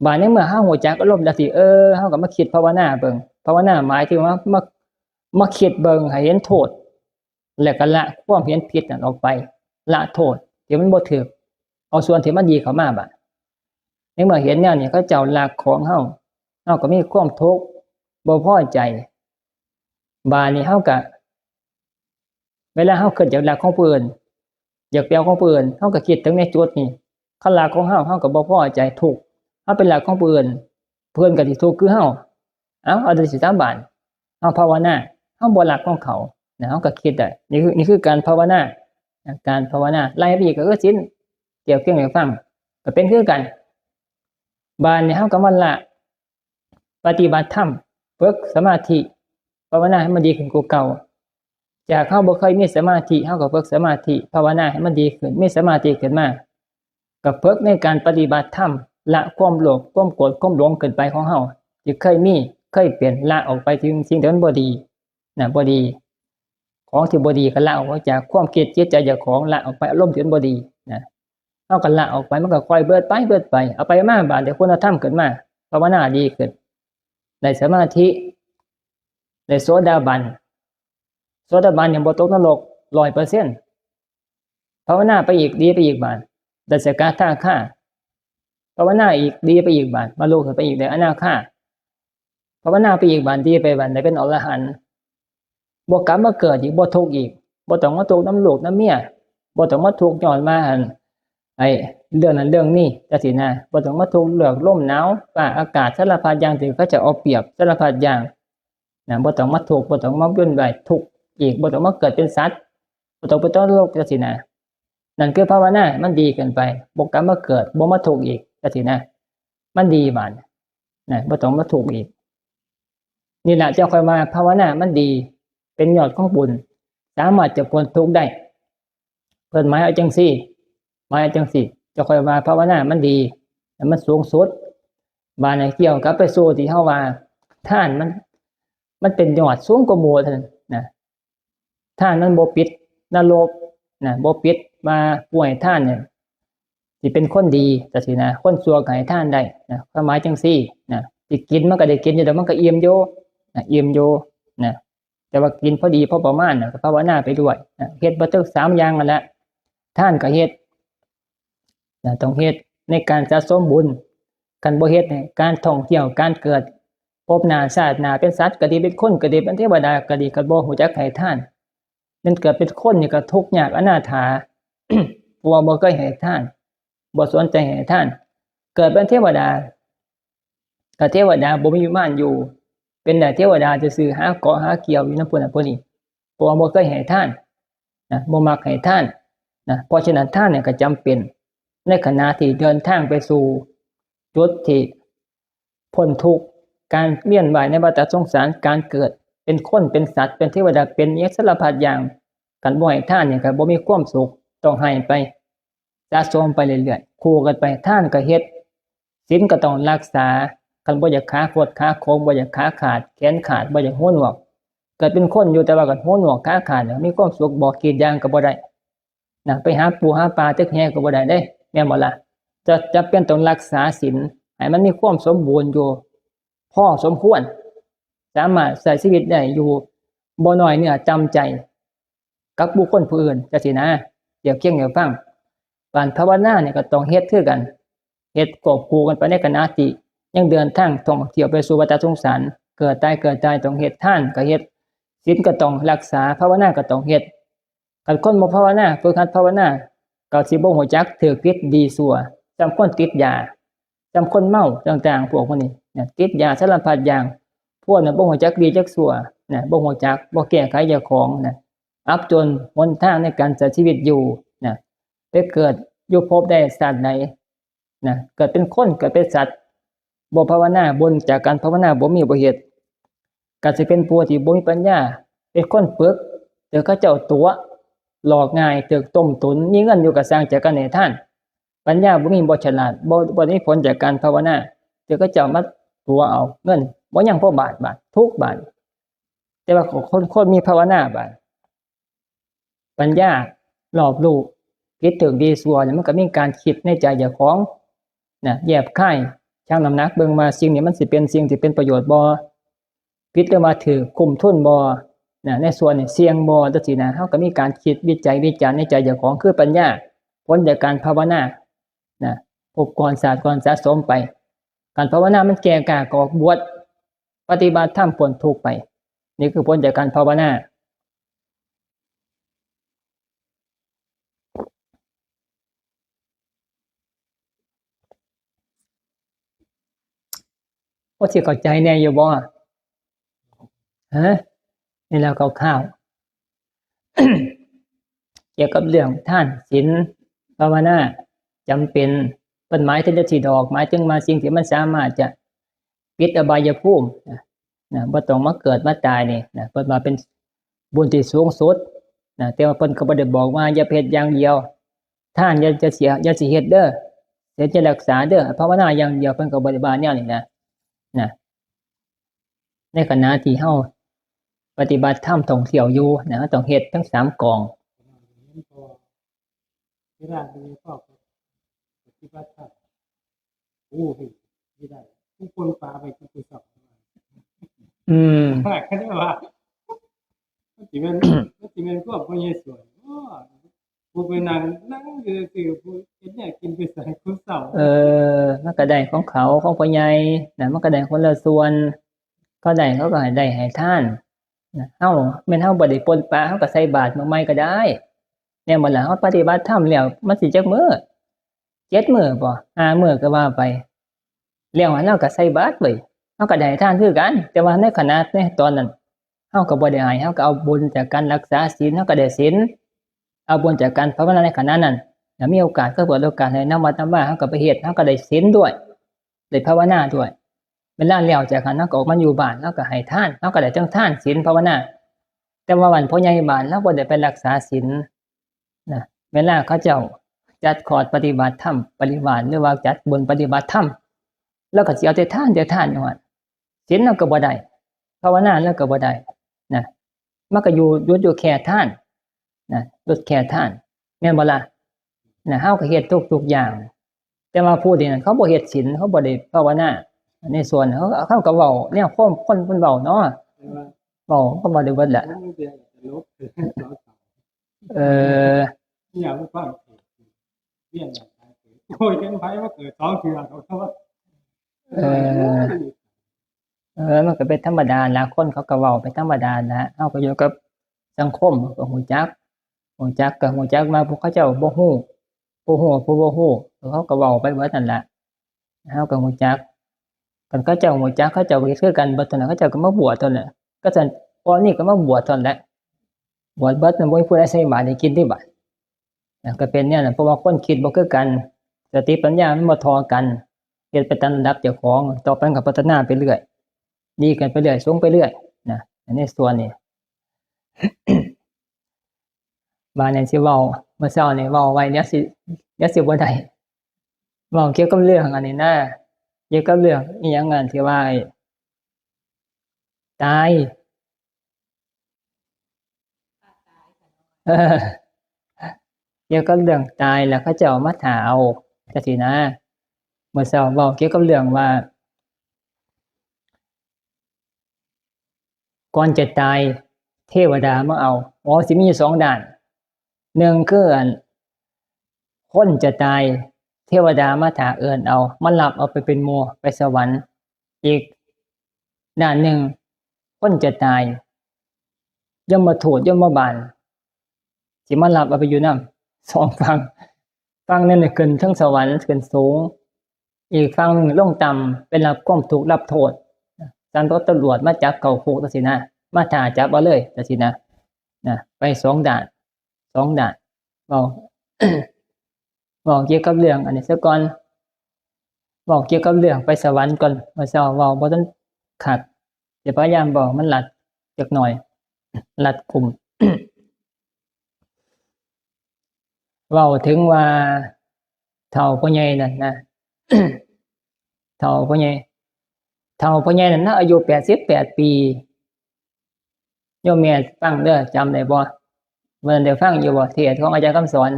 บาดในเมื่อเฮาฮู้จักอารมณ์แล้วสิ เออ เฮาก็มาคิดภาวนาเบิ่ง ภาวนาหมายถึงว่า มา มาคิดเบิ่งให้เห็นโทษ แล้วก็ละความเห็นผิดนั่นออกไป ละโทษที่มันบ่ถูก เอาส่วนที่มันดีเข้ามาบาด ในเมื่อเห็นแนวนี้เขาเจ้าลักของเฮา เฮาก็มีความทุกข์ บ่พอใจ บาดนี้เฮาก็ เวลาเฮาคิดอยากลักของผู้อื่น อยากไปเอาของผู้อื่น เฮาก็คิดถึงในจุดนี้ เขาลักของเฮา เฮาก็บ่พอใจ ทุกข์ เฮาไปลักของผู้อื่น ผู้อื่นก็สิทุกข์คือเฮา เอ้า เอาจั่งซี้ซะบาด เฮาภาวนา เฮาบ่ลักของเขานะ เฮาก็คิดได้ นี่คือ นี่คือการภาวนานะ การภาวนา ไล่ไปอีกก็คือศีล เทียบเคียงให้ฟัง ก็เป็นคือกัน บาดนี้เฮาก็มาละ ปฏิบัติธรรม ฝึกสมาธิ ภาวนาให้มันดีขึ้นกว่าเก่า จากเฮาบ่เคยมีสมาธิ เฮาก็ฝึกสมาธิ ภาวนาให้มันดีขึ้น มีสมาธิขึ้นมา ก็ฝึกในการปฏิบัติธรรม ละความโลภ ความโกรธ ความหลงขึ้นไปของเฮา ที่เคยมี เคยเป็น ละออกไป สิ่ง สิ่งที่มันบ่ดี นะ บ่ดี ของที่บ่ดีก็ละออกจากความคิดจิตใจเจ้าของ ละออกไป อารมณ์ที่มันบ่ดี นะ เฮาก็ละออกไป มันก็ค่อยเบิดไป เบิดไป เอาไปมา บาดนี้คุณธรรมขึ้นมา ภาวนาดีขึ้น ได้สมาธิ ได้โสดาบัน โสดาบันยังบ่ตกนรก ร้อยเปอร์เซ็นต์ ภาวนาไปอีก ดีไปอีกบาด ได้สกทาคา ภาวนาอีก ดีไปอีกบาด บรรลุขึ้นไปอีก ได้อนาคา ภาวนาไปอีกบาด ดีไปบาด ได้เป็นอรหันต์ บ่กลับมาเกิดอีก บ่ทุกข์อีก บ่ต้องมาทุกข์นำลูกนำเมีย บ่ต้องมาทุกข์ย้อนว่า อัน ไอ้เรื่องนั้นเรื่องนี้จังซี้นะ บ่ต้องมาทุกข์เรื่องลมหนาว ฟ้าอากาศ สารพัดอย่างที่เขาจะเอาเปรียบ สารพัดอย่าง นะ บ่ต้องมาทุกข์ บ่ต้องมาวุ่นวายทุกข์อีก บ่ต้องมาเกิดเป็นสัตว์ บ่ต้องไปตกนรกจังซี้นะ นั่นคือภาวนา มันดีขึ้นไป บ่กลับมาเกิด บ่มาทุกข์อีกจังซี้นะ มันดีบาด นะ บ่ต้องมาทุกข์อีก นี่แหละเจ้าค่อยว่าภาวนามันดี เป็นยอดของบุญ สามารถจะพ้นทุกข์ได้ เพิ่นหมายเอาจังซี่ หมายเอาจังซี่ เจ้าค่อยว่าภาวนามันดี มันสูงสุด บาดนี้เกี่ยวกับไปสู่ที่เฮาว่า ทานมัน มันเป็นยอดสูงกว่าหมู่เท่านั้นนะ ทานมันบ่ปิดนรกนะ บ่ปิดว่าผู้ให้ทานเนี่ย สิเป็นคนดีจังซี้นะ คนชั่วก็ให้ทานได้นะ ความหมายจังซี่นะ สิกินมันก็ได้กินอยู่ แต่มันก็อิ่มอยู่นะ อิ่มอยู่นะ แต่ว่ากินพอดีพอประมาณนะ ก็ภาวนาไปด้วยนะ เฮ็ดบ่ถึงสามอย่างนั่นแหละ ทานก็เฮ็ดนะ ต้องเฮ็ดในการสะสมบุญ คันบ่เฮ็ดเนี่ย การท่องเที่ยว การเกิด ภพหน้าชาติหน้า เป็นสัตว์ก็ดี เป็นคนก็ดี เป็นเทวดาก็ดี ก็บ่ฮู้จักให้ทาน แม่นเกิดเป็นคนนี่ก็ทุกข์ยากอนาถา เพราะว่าบ่เคยให้ทาน บ่สนใจให้ทาน เกิดเป็นเทวดา ก็เทวดาบ่มีวิมานอยู่ เป็นได้เทวดาซื่อๆ หาเกาะหาเกี่ยวอยู่นำผู้นั้นผู้นี้ เพราะว่าบ่เคยให้ทานนะ บ่มักให้ทานนะ เพราะฉะนั้นทานเนี่ยก็จำเป็น ในขณะที่เดินทางไปสู่จุดที่พ้นทุกข์ การเวียนว่ายในวัฏสงสาร การเกิดเป็นคน เป็นสัตว์ เป็นเทวดา เป็นอิหยังสารพัดอย่าง คันบ่ให้ทานเนี่ยก็บ่มีความสุข ต้องให้ไป สะสมไปเรื่อยๆ คู่กันไป ทานก็เฮ็ด ศีลก็ต้องรักษา คันบ่อยากขาขดขาโขง บ่อยากขาขาด แขนขาด บ่อยากหูหนวก เกิดเป็นคนอยู่ แต่ว่าคันหูหนวกขาขาดเนี่ย มีความสุขบ่ กรีดยางก็บ่ได้นะ ไปหาปูหาปลาตึกแหก็บ่ได้เด้ แม่นบ่ล่ะ จะ จะเป็นต้องรักษาศีล ให้มันมีความสมบูรณ์อยู่ พอสมควร สามารถใช้ชีวิตได้อยู่ บ่น้อยเนื้อต่ำใจ กับบุคคลผู้อื่นจังซี้นะ เทียบเคียงให้ฟัง การภาวนาเนี่ยก็ต้องเฮ็ดคือกัน เฮ็ดควบคู่กันไปในขณะที่ยังเดินทางท่องเที่ยวไปสู่วัฏสงสาร เกิดตาย เกิดตาย ต้องเฮ็ด ทานก็เฮ็ด ศีลก็ต้องรักษา ภาวนาก็ต้องเฮ็ด คันคนบ่ภาวนา ฝึกหัดภาวนา ก็สิบ่ฮู้จักถูกผิดดีชั่ว ส่ำคนติดยา ส่ำคนเมาต่างๆ พวกพวกนี้นะ ติดยาสารพัดอย่าง พวกนั้นบ่ฮู้จักดีจักชั่วนะ บ่ฮู้จัก บ่แก้ไขเจ้าของนะ อับจนหนทางในการใช้ชีวิตอยู่นะ ไปเกิดอยู่ภพใดชาติใดนะ เกิดเป็นคน เกิดเป็นสัตว์ บ่ภาวนา บุญจากการภาวนาบ่มี บ่เฮ็ด ก็สิเป็นผู้ที่บ่มีปัญญา เป็นคนปึก ถูกเขาเจ้าตั๋ว หลอกง่าย ถูกต้มตุ๋น มีเงินอยู่ก็สร้างจากการให้ทาน ปัญญาบ่มี บ่ฉลาด บ่ บ่ได้มีผลจากการภาวนา ถูกเขาเจ้ามาตั๋วเอาเงิน บ่ยังพอบาท บาท ทุกบาท แต่ว่าคน คนมีภาวนาบาด ปัญญารอบรู้ ผิดถูกดีชั่วเนี่ย มันก็มีการคิดในใจเจ้าของนะ แยบคาย ชั่งน้ำหนักเบิ่งว่าสิ่งนี้มันสิเป็นสิ่งที่เป็นประโยชน์บ่ ผิดหรือว่าถูก คุ้มทุนบ่นะ ในส่วนนี้เสี่ยงบ่ จังซี้นะ เฮาก็มีการคิดวิจัยวิจารณ์ในใจเจ้าของ คือปัญญา ผลจากการภาวนานะ พบก่อน ชาติก่อน สะสมไป การภาวนามันแก่กล้าก็ออกบวช ปฏิบัติธรรมพ้นทุกข์ไป นี่คือผลจากการภาวนา พอสิเข้าใจแน่อยู่บ่ ฮะ นี่แล้วคร่าวๆ เกี่ยวกับเรื่องทานศีลภาวนาจำเป็น เพิ่นหมายถึงจังซี้ดอก หมายถึงว่าสิ่งที่มันสามารถจะปิดอบายภูมินะ นะ บ่ต้องมาเกิดมาตายนี่นะ เพิ่นว่าเป็น บุญที่สูงสุดนะ แต่ว่าเพิ่นก็บ่ได้บอกว่าอย่าไปเฮ็ดอย่างเดียว ทานอย่า อย่าเสีย อย่าสิเฮ็ดเด้อ ศีลอย่ารักษาเด้อ ภาวนาอย่างเดียว เพิ่นก็บ่ได้ว่าแนวนี้นะ นะ ในขณะที่เฮาปฏิบัติธรรมท่องเที่ยวอยู่นะ เฮาต้องเฮ็ดทั้งสามกอง เวลามีพ่อปฏิบัติธรรม โอ้โห ไม่ได้ ทุกคนปาไปทุกคนสอบ อืม เขาเรียกว่า มันสิเป็น มันสิเป็นพวกพ่อใหญ่สวย โอ้ ผู้ไปนั่ง นั่งอยู่ซื่อๆ ผู้เฮ็ดแนวกินไปใส่ผู้เฒ่า เออ มันก็ได้ของเขา ของพ่อใหญ่นะ มันก็ได้คนละส่วน เขาได้เขาก็ให้ได้ให้ทานนะ เฮา แม่นเฮาบ่ได้ปนปะ เฮาก็ใส่บาตรมื้อใหม่ก็ได้ แม่นบ่ล่ะ เฮาปฏิบัติธรรมแล้ว มันสิจักมื้อ เจ็ดมื้อบ่ ห้ามื้อก็ว่าไป แล้วหั้นเฮาก็ใส่บาตรเว้ย เฮาก็ได้ให้ทานคือกัน แต่ว่าในขณะในตอนนั้น เฮาก็บ่ได้ให้ เฮาก็เอาบุญจากการรักษาศีล เฮาก็ได้ศีล เอาบุญจากการภาวนาในขณะนั้น แล้วมีโอกาสก็เปิดโอกาสให้นำวัดนำวา เฮาก็ไปเฮ็ด เฮาก็ได้ศีลด้วย ได้ภาวนาด้วย เวลาแล้วจากนั้น เฮาก็ออกมาอยู่บ้าน เฮาก็ให้ทาน เฮาก็ได้ทั้งทาน ศีล ภาวนา แต่ว่าบ้านพ่อใหญ่บ้าน เฮาบ่ได้ไปรักษาศีลนะ เวลาเขาเจ้าจัดคอร์สปฏิบัติธรรม ปริวาร หรือว่าจัดบุญปฏิบัติธรรม แล้วก็สิเอาแต่ทาน แต่ทานอยู่หั่น ศีลเราก็บ่ได้ ภาวนาเราก็บ่ได้นะ มันก็อยู่ หยุดอยู่แค่ทานนะ หยุดแค่ทาน แม่นบ่ล่ะนะ เฮาก็เฮ็ดทุกๆอย่าง แต่ว่าผู้ที่นั่นเขาบ่เฮ็ดศีล เขาบ่ได้ภาวนา ในส่วนเขา เขาก็เว้าแนวความคนเพิ่นเว้าเนาะ เว้าก็เว้าได้เบิดแหละ เออ เนี่ยมันฟังเรียนอย่างไร โอ้ย เป็นไผมาเกิดสองเทื่อเขาก็ว่า เออ เออ มันก็เป็นธรรมดาละ คนเขาก็เว้าไปธรรมดาละ เฮาก็อยู่กับสังคม ก็ฮู้จัก ฮู้จักก็ฮู้จักว่าผู้เขาเจ้าบ่ฮู้ ผู้ฮู้ ผู้บ่ฮู้ เขาก็เว้าไปเบิดนั่นละ เฮาก็ฮู้จัก คันเขาเจ้าฮู้จัก เขาเจ้าก็เฮ็ดคือกันเบิดเท่านั้น เขาเจ้าก็มาบวชเท่านั้น ก็ซั่น พวกนี้ก็มาบวชเท่านั้นแหละ บวชเบิดนั่นบ่มีผู้ใดใส่บาตรให้กินติบาด นะ ก็เป็นแนวนั้น เพราะว่าคนคิดบ่คือกัน สติปัญญามันบ่เท่ากัน เฮ็ดไปตามระดับเจ้าของ ต่อไปมันก็พัฒนาไปเรื่อย ดีขึ้นไปเรื่อย สูงไปเรื่อยนะ อันนี้ส่วนนี้ บาดนี้สิเว้า เมื่อเช้านี่เว้าไว้ เดี๋ยวสิ เดี๋ยวสิบ่ได้ เว้าเกี่ยวกับเรื่องอันนี้นะ เกี่ยวกับเรื่องอิหยังอันที่ว่าไอ้ตาย เออ เกี่ยวกับเรื่องตายแล้วเขาเจ้ามาถ่าเอาจังซี้นะ เมื่อเช้าเว้าเกี่ยวกับเรื่องว่า ก่อนจะตาย เทวดามาเอา อ๋อ สิมีอยู่สองด้าน หนึ่งคืออัน คนจะตาย เทวดามาถ่าเอิ้นเอา มารับเอาไปเป็นหมู่ ไปสวรรค์ อีกด้านหนึ่ง คนจะตาย ยมทูต ยมบาล สิมารับเอาไปอยู่นำ สองฝั่ง ฝั่งหนึ่งนี่ขึ้นเทิงสวรรค์ ขึ้นสูง อีกฝั่งหนึ่งลงต่ำ ไปรับความทุกข์รับโทษ สั่นรถตำรวจมาจับเข้าคุกจังซี้นะ มาถ่าจับเอาเลยจังซี้นะ นะ ไปสองด้าน สองด้าน เว้า เว้าเกี่ยวกับเรื่องอันนี้ซะก่อน เว้าเกี่ยวกับเรื่องไปสวรรค์ก่อน เมื่อเช้าเว้าบ่ทันคัก จะพยายามเว้ามันรัดจักหน่อย รัดกุม เว้าถึงว่า เฒ่าพ่อใหญ่นั่นนะ เฒ่าพ่อใหญ่ เฒ่าพ่อใหญ่นั่นนะ อายุแปดสิบแปดปี โยมแม่ฟังเด้อ จำได้บ่ เมื่อนั้นได้ฟังอยู่บ่ เทศน์ของอาจารย์คำสอน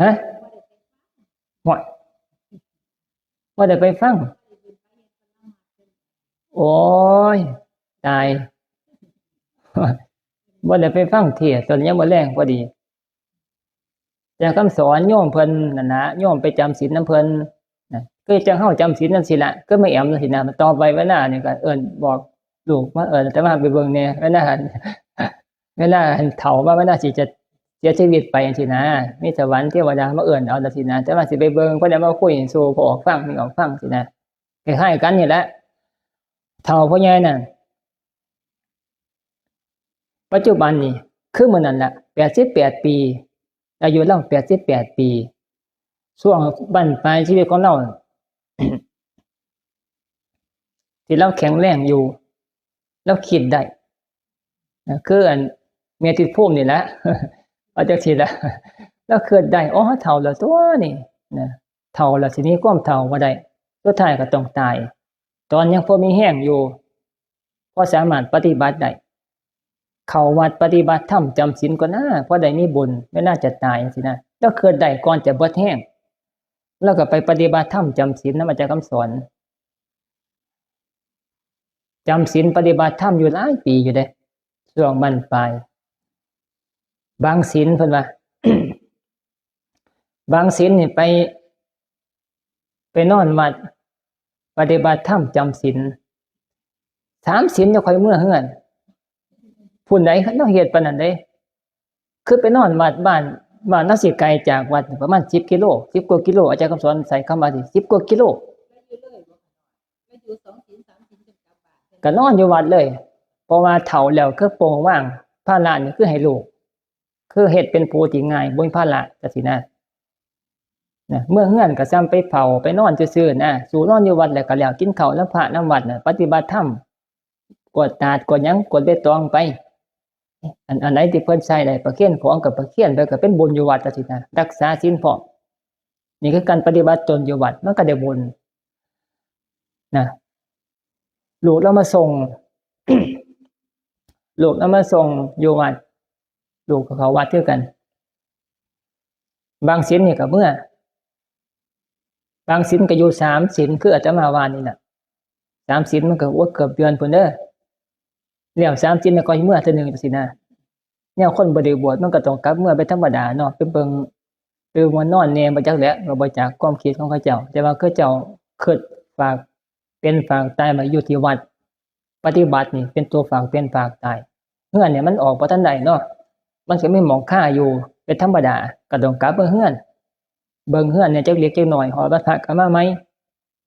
ฮะ บ่ บ่ได้ไปฟัง โอ้ย ตาย บ่ได้ไปฟังเทศน์ ตอนยังบ่แลงพอดี แต่คำสอนโยมเพิ่นนั่นนะ โยมไปจำศีลนำเพิ่นนะ คือจั่งเฮาจำศีลจั่งซี้ละ คือแม่แอมจั่งซี้นะ ต่อไปเวลานี่ก็เอิ้นบอกลูกมา เอิ้นอาตมาไปเบิ่งแหน่ เวลา เวลาเฒ่ามา เวลาสิจะเสียชีวิตไปจั่งซี้นะ มีสวรรค์เทวดามาเอิ้นเอาจั่งซี้นะ แต่ว่าสิไปเบิ่ง เพิ่นเอามาคุยสู่พ่อออกฟัง นี่ออกฟังซี้นะ คล้ายๆกันนี่แหละ เฒ่าพ่อใหญ่นั่น ปัจจุบันนี่ คือมื้อนั้นล่ะ แปดสิบแปดปี อายุลาวแปดสิบแปดปี ช่วงบั้นปลายชีวิตของลาว ที่ลาวแข็งแรงอยู่ ลาวคิดได้ นะ คืออันแม่ทิพย์ภูมินี่แหละ ว่าจังซี่ล่ะ ลาวคิดได้ อ๋อ เฒ่าแล้วตั๊วนี่นะ เฒ่าแล้ว สิหนีความเฒ่าบ่ได้ สุดท้ายก็ต้องตาย ตอนยังพอมีแฮงอยู่ พอสามารถปฏิบัติได้ เข้าวัดปฏิบัติธรรมจำศีลก่อนนะ พอได้มีบุญ เวลาจะตายจังซี่นะ ลาวคิดได้ก่อนจะเบิดแฮง ลาวก็ไปปฏิบัติธรรมจำศีลนำอาจารย์คำสอน จำศีลปฏิบัติธรรมอยู่หลายปีอยู่เด้ ช่วงบั้นปลาย บางศีลเพิ่นว่า บางศีลนี่ไป ไปนอนวัด ปฏิบัติธรรมจำศีล สามศีลจั่งค่อยเมือเฮือน ผู้ใดลาวเฮ็ดปานนั้นเด้ คือไปนอนวัดบ้าน บ้านลาวสิไกลจากวัดประมาณสิบกิโล สิบกว่ากิโล อาจารย์คำสอนใช้คำว่าสิ สิบกว่ากิโล ก็นอนอยู่วัดเลย เพราะว่าเฒ่าแล้ว คือปลงวางภาระนี่คือให้ลูก คือเฮ็ดเป็นผู้ที่ง่าย บ่มีภาระจังซี่นะ นะ เมือเฮือนก็ส่ำไปเฝ้า ไปนอนซื่อๆนะ สู้นอนอยู่วัดแล้วก็แล้ว กินข้าวนำพระนำวัดน่ะ ปฏิบัติธรรม กวาดตาด กวาดหยัง กวาดใบตองไป อัน อันใดที่เพิ่นใช้ได้ ประเคนของก็ประเคนไป ก็เป็นบุญอยู่วัดจังซี่นะ รักษาศีลพร้อม นี่คือการปฏิบัติตนอยู่วัด มันก็ได้บุญนะ ลูกลาวมาส่ง ลูกลาวมาส่งอยู่วัด ลูกก็เข้าวัดคือกัน บางศีลนี่ก็เมือ บางศีลก็อยู่สามศีล คืออาตมาว่านี่น่ะ สามศีลมันก็ โอ้ย เกือบเดือนพุ้นเด้อ แล้วสามศีลแล้วก็เมือเทื่อหนึ่งจังซี่นะ แนวคนบ่ได้บวชมันก็ต้องกลับเมือไปธรรมดาเนาะ ไปเบิ่ง ไปเบิ่งว่านอนแหน่ บ่จักแหละ ก็บ่จักความคิดของเขาเจ้า แต่ว่าเขาเจ้าคิดฝากเป็นฝากตายไว้อยู่ที่วัด ปฏิบัตินี่เป็นตัวฝากเป็นฝากตาย เฮือนเนี่ยมันออกบ่ทันได้เนาะ มันก็มีหม่องคาอยู่เป็นธรรมดา ก็ต้องกลับเมือเฮือน เบิ่งเฮือนเนี่ยจักเล็กจักน้อย ฮอดวันพระก็มาใหม่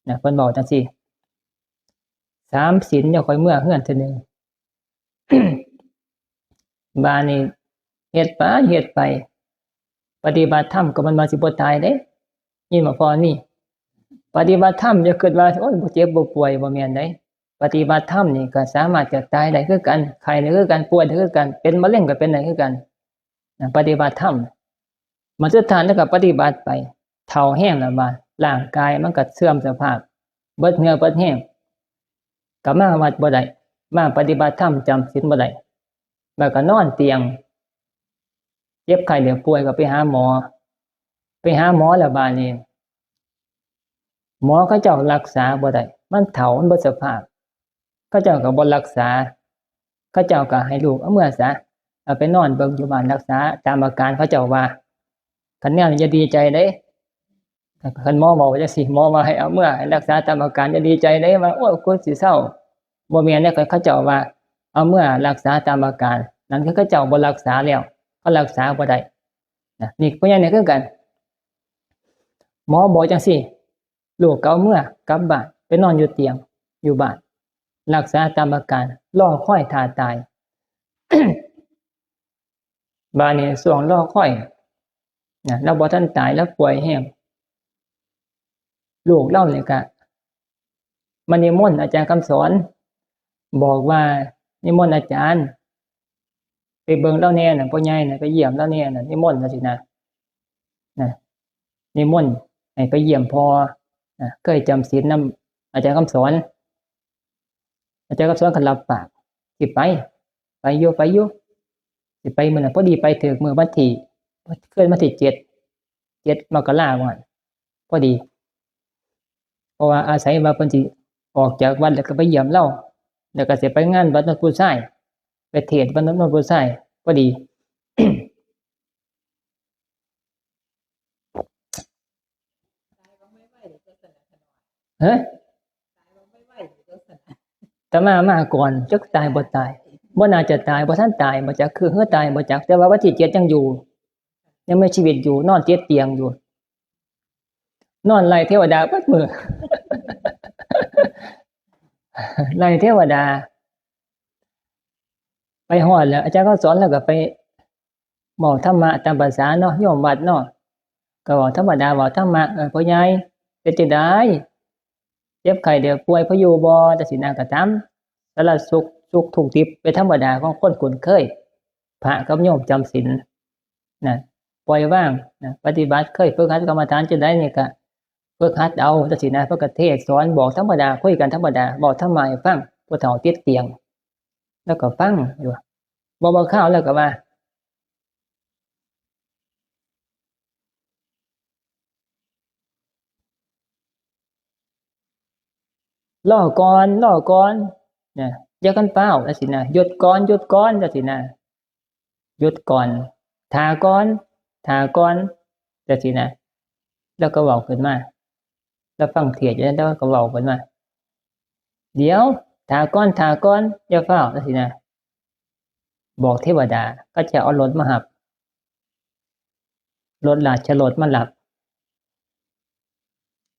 นะ เพิ่นเว้าจังซี่ สามศีลจั่งค่อยเมือเฮือนเทื่อหนึ่ง บาดนี้เฮ็ดไป เฮ็ดไป ปฏิบัติธรรมก็มันว่าสิบ่ตายเด้ ยินบ่พ่อนี่ ปฏิบัติธรรมอย่าคิดว่า โอ้ย บ่เจ็บบ่ป่วย บ่แม่นเด้ ปฏิบัติธรรมนี่ก็สามารถจะตายได้คือกัน ไข้ได้คือกัน ป่วยได้คือกัน เป็นมะเร็งก็เป็นได้คือกันนะ ปฏิบัติธรรม มาสุดท้ายแล้วก็ปฏิบัติไป เฒ่าแฮงแล้วบาด ร่างกายมันก็เสื่อมสภาพ เบิดเหื่อเบิดแฮง ก็มาวัดบ่ได้ มาปฏิบัติธรรมจำศีลบ่ได้ แล้วก็นอนเตียง เจ็บไข้ได้ป่วยก็ไปหาหมอ ไปหาหมอแล้วบาดนี้ หมอเขาเจ้ารักษาบ่ได้ มันเฒ่า มันเบิดสภาพ เขาเจ้าก็บ่รักษา เขาเจ้าก็ให้ลูกเอาเมือซะ เอาไปนอนเบิ่งอยู่บ้านรักษาตามอาการ เขาเจ้าว่า คันแนวนี้อย่าดีใจเด้ คันหมอเว้าจังซี่ หมอว่าให้เอาเมือ ให้รักษาตามอาการ อย่าดีใจเด้ ว่า โอ้ย กูสิเซา บ่แม่นเด้ เขาเจ้าว่า เอาเมือรักษาตามอาการ นั่นคือเขาเจ้าบ่รักษาแล้ว เขารักษาบ่ได้นะ นี่พ่อใหญ่นี่คือกัน หมอบอกจังซี่ ลูกก็เอาเมือกลับบ้าน ไปนอนอยู่เตียง อยู่บ้าน รักษาตามอาการ รอคอยท่าตาย บาดนี้ช่วงรอคอยนะ ลาวบ่ทันตาย ลาวป่วยแฮง ลูกลาวนี่ก็มานิมนต์อาจารย์คำสอน บอกว่านิมนต์อาจารย์ ไปเบิ่งลาวแหน่น่ะ พ่อใหญ่น่ะ ไปเยี่ยมลาวแหน่น่ะ นิมนต์จังซี่นะ นะ นิมนต์ให้ไปเยี่ยมพ่อนะ เคยจำศีลนำอาจารย์คำสอน อาจารย์คำสอนก็รับปาก สิไป ไปอยู่ ไปอยู่ สิไปมื้อนั้น พอดีไปถืกมื้อวันที่ คืนวันที่เจ็ด เจ็ดมกราว่าซั่น พอดี เพราะว่าอาศัยว่าเพิ่นสิออกจากวัดแล้วก็ไปเยี่ยมลาว แล้วก็สิไปงานวัดโนนผู้ทราย ไปเทศน์วัดโนนผู้ทราย พอดี ฮะ อาตมามาก่อน จักตายบ่ตาย บ่น่าจะตาย บ่ทันตาย บ่จัก คือเฮือตาย บ่จัก แต่ว่าวันที่เจ็ดยังอยู่ ยังมีชีวิตอยู่ นอนติดเตียงอยู่ นอนไล่เทวดาเบิดมื้อ ไล่เทวดา ไปฮอดแล้ว อาจารย์เขาสอนแล้วก็ไป เว้าธรรมะตามภาษาเนาะ โยมวัดเนาะ ก็เว้าธรรมดา เว้าธรรมะ เออ พ่อใหญ่ เป็นจั่งใด เจ็บไข้ได้ป่วย พออยู่บ่ จั่งซี้นะ ก็ถามสารทุกข์ สุขทุกข์ดิบเป็นธรรมดาของคนคุ้นเคย พระกับโยมจำศีลนะ ปล่อยวางนะ ปฏิบัติ เคยฝึกหัดกรรมฐานจั่งใดนี่ก็ฝึกหัดเอาจั่งซี้นะ เพิ่นก็เทศน์สอนบอกธรรมดา คุยกันธรรมดา บอกธรรมะให้ฟัง ผู้เฒ่าติดเตียง แล้วก็ฟังอยู่ บ่ บ่เข้าแล้วก็ว่า รอก่อน รอก่อน นะ อย่าคันฟ้าวจั่งซี้นะ หยุดก่อน หยุดก่อนจั่งซี้นะ หยุดก่อน ท่าก่อน ท่าก่อนจั่งซี้นะ แล้วก็เว้าขึ้นมา แล้วฟังเทศน์อยู่ แล้วก็เว้าขึ้นมา เดี๋ยว ท่าก่อน ท่าก่อน อย่าฟ้าวจั่งซี้นะ บอกเทวดา เขาเจ้าเอารถมารับ รถราชรถมารับ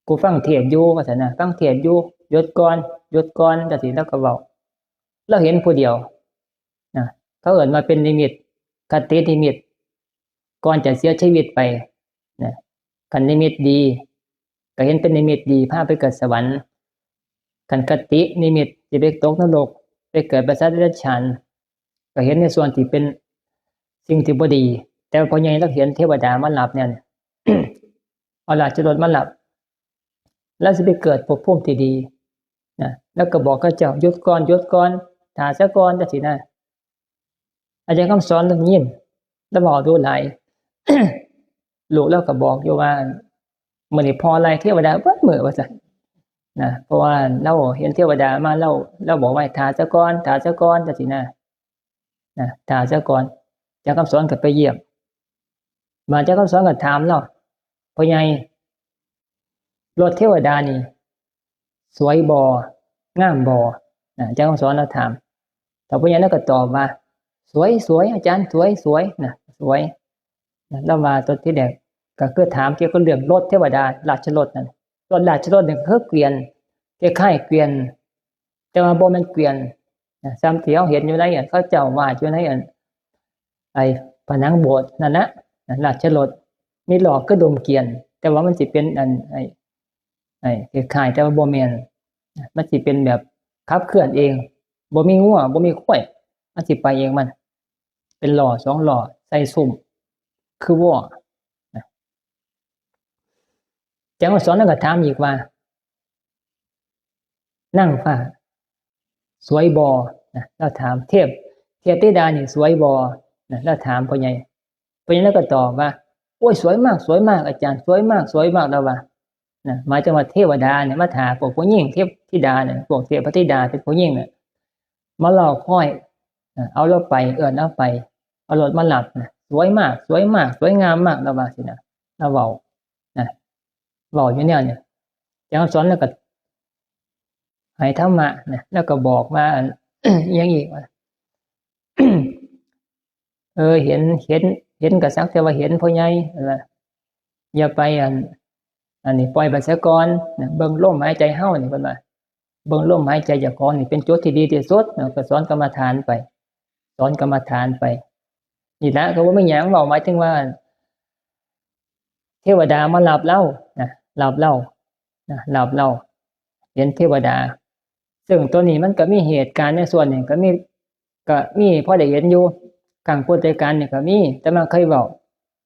กูฟังเทศน์อยู่ ว่าซั่นนะ ฟังเทศน์อยู่ หยุดก่อน หยุดก่อนจั่งซี้ แล้วก็เว้า แล้วเห็นผู้เดียวนะ เขาเอิ้นว่าเป็นนิมิต คตินิมิต ก่อนจะเสียชีวิตไปนะ คันนิมิตดี ก็เห็นเป็นนิมิตดี พาไปเกิดสวรรค์ คันคตินิมิต สิไปตกนรก ไปเกิดเป็นสัตว์เดรัจฉาน ก็เห็นในส่วนที่เป็นสิ่งที่บ่ดี แต่ว่าพ่อใหญ่ลาวเห็นเทวดามารับเนี่ย เอาราชรถมารับ แล้วสิไปเกิดภพภูมิที่ดีนะ แล้วก็บอกเขาเจ้า หยุดก่อน หยุดก่อน ท่าซะก่อนจั่งซี้นะ อาจารย์คำสอนได้ยิน แล้วเว้าดูหลาย ลูกลาวก็บอกอยู่ว่า มื้อนี้พ่อไล่เทวดาเบิดมื้อว่าซั่นนะ เพราะว่าลาวเห็นเทวดามา ลาว ลาวบอกว่า ท่าซะก่อน ท่าซะก่อนจั่งซี้นะ นะ ท่าซะก่อน อาจารย์คำสอนก็ไปเยี่ยม มาอาจารย์คำสอนก็ถามลาว พ่อใหญ่ รถเทวดานี่ สวยบ่ งามบ่ นะ อาจารย์คำสอนลาวถาม เฒ่าพ่อใหญ่ลาวก็ตอบว่า สวย สวย อาจารย์ สวย สวย นะ สวย นะ ลาวว่าตอนที่แรกก็คือถามเกี่ยวกับเรื่องรถเทวดา ราชรถนั่น รถราชรถนี่ก็คือเกวียน คล้ายๆเกวียน แต่ว่าบ่แม่นเกวียนนะ ส่ำที่เฮาเห็นอยู่ในอันเขาเจ้าวาดอยู่ในอัน ไอ้ผนังโบสถ์นั่นนะ นะ ราชรถ มีล้อคือดมเกวียน แต่ว่ามันสิเป็นอัน ไอ้ ไอ้คล้ายๆ แต่ว่าบ่แม่นนะ มันสิเป็นแบบขับเคลื่อนเอง บ่มีงัว บ่มีควาย มันสิไปเองมัน เป็นล้อสองล้อ ใส่ซุ้ม คือวัวนะ อาจารย์คำสอนลาวก็ถามอีกว่า นางฟ้า สวยบ่ นะ ลาวถาม เทพ เทพธิดานี่สวยบ่ นะ ลาวถามพ่อใหญ่ พ่อใหญ่ลาวก็ตอบว่า โอ้ย สวยมาก สวยมาก อาจารย์ สวยมาก สวยมาก ลาวว่า นะ หมายถึงว่าเทวดาเนี่ยมาท่าพวกผู้หญิง เทพธิดาเนี่ย พวกเทพธิดาเป็นผู้หญิงเนี่ย มารอคอย นะ เอาลาวไป เอิ้นลาวไป เอารถมารับนะ สวยมาก สวยมาก สวยงามมาก ลาวว่าซี้นะ ลาวเว้า นะ เว้าอยู่แนวนี้ อาจารย์คำสอนลาวก็ให้ธรรมะนะ ลาวก็บอกว่า อัน อิหยังอีกวะ เออ เห็น เห็น เห็นก็สักแต่ว่าเห็น พ่อใหญ่ ว่า อย่าไปอัน อันนี้ ปล่อยไปซะก่อนนะ เบิ่งลมหายใจเฮานี่ เพิ่นว่า เบิ่งลมหายใจเจ้าของนี่เป็นจุดที่ดีที่สุดนะ ก็สอนกรรมฐานไป สอนกรรมฐานไป นี่ละ ก็บ่มีหยัง เว้าหมายถึงว่า เทวดามารับลาวนะ รับลาวนะ รับลาว เห็นเทวดา ซึ่งตัวนี้มันก็มีเหตุการณ์ในส่วนนี้ก็มี ก็มีพอได้เห็นอยู่ ครั้งพุทธกาลนี่ก็มี แต่มันเคยเว้า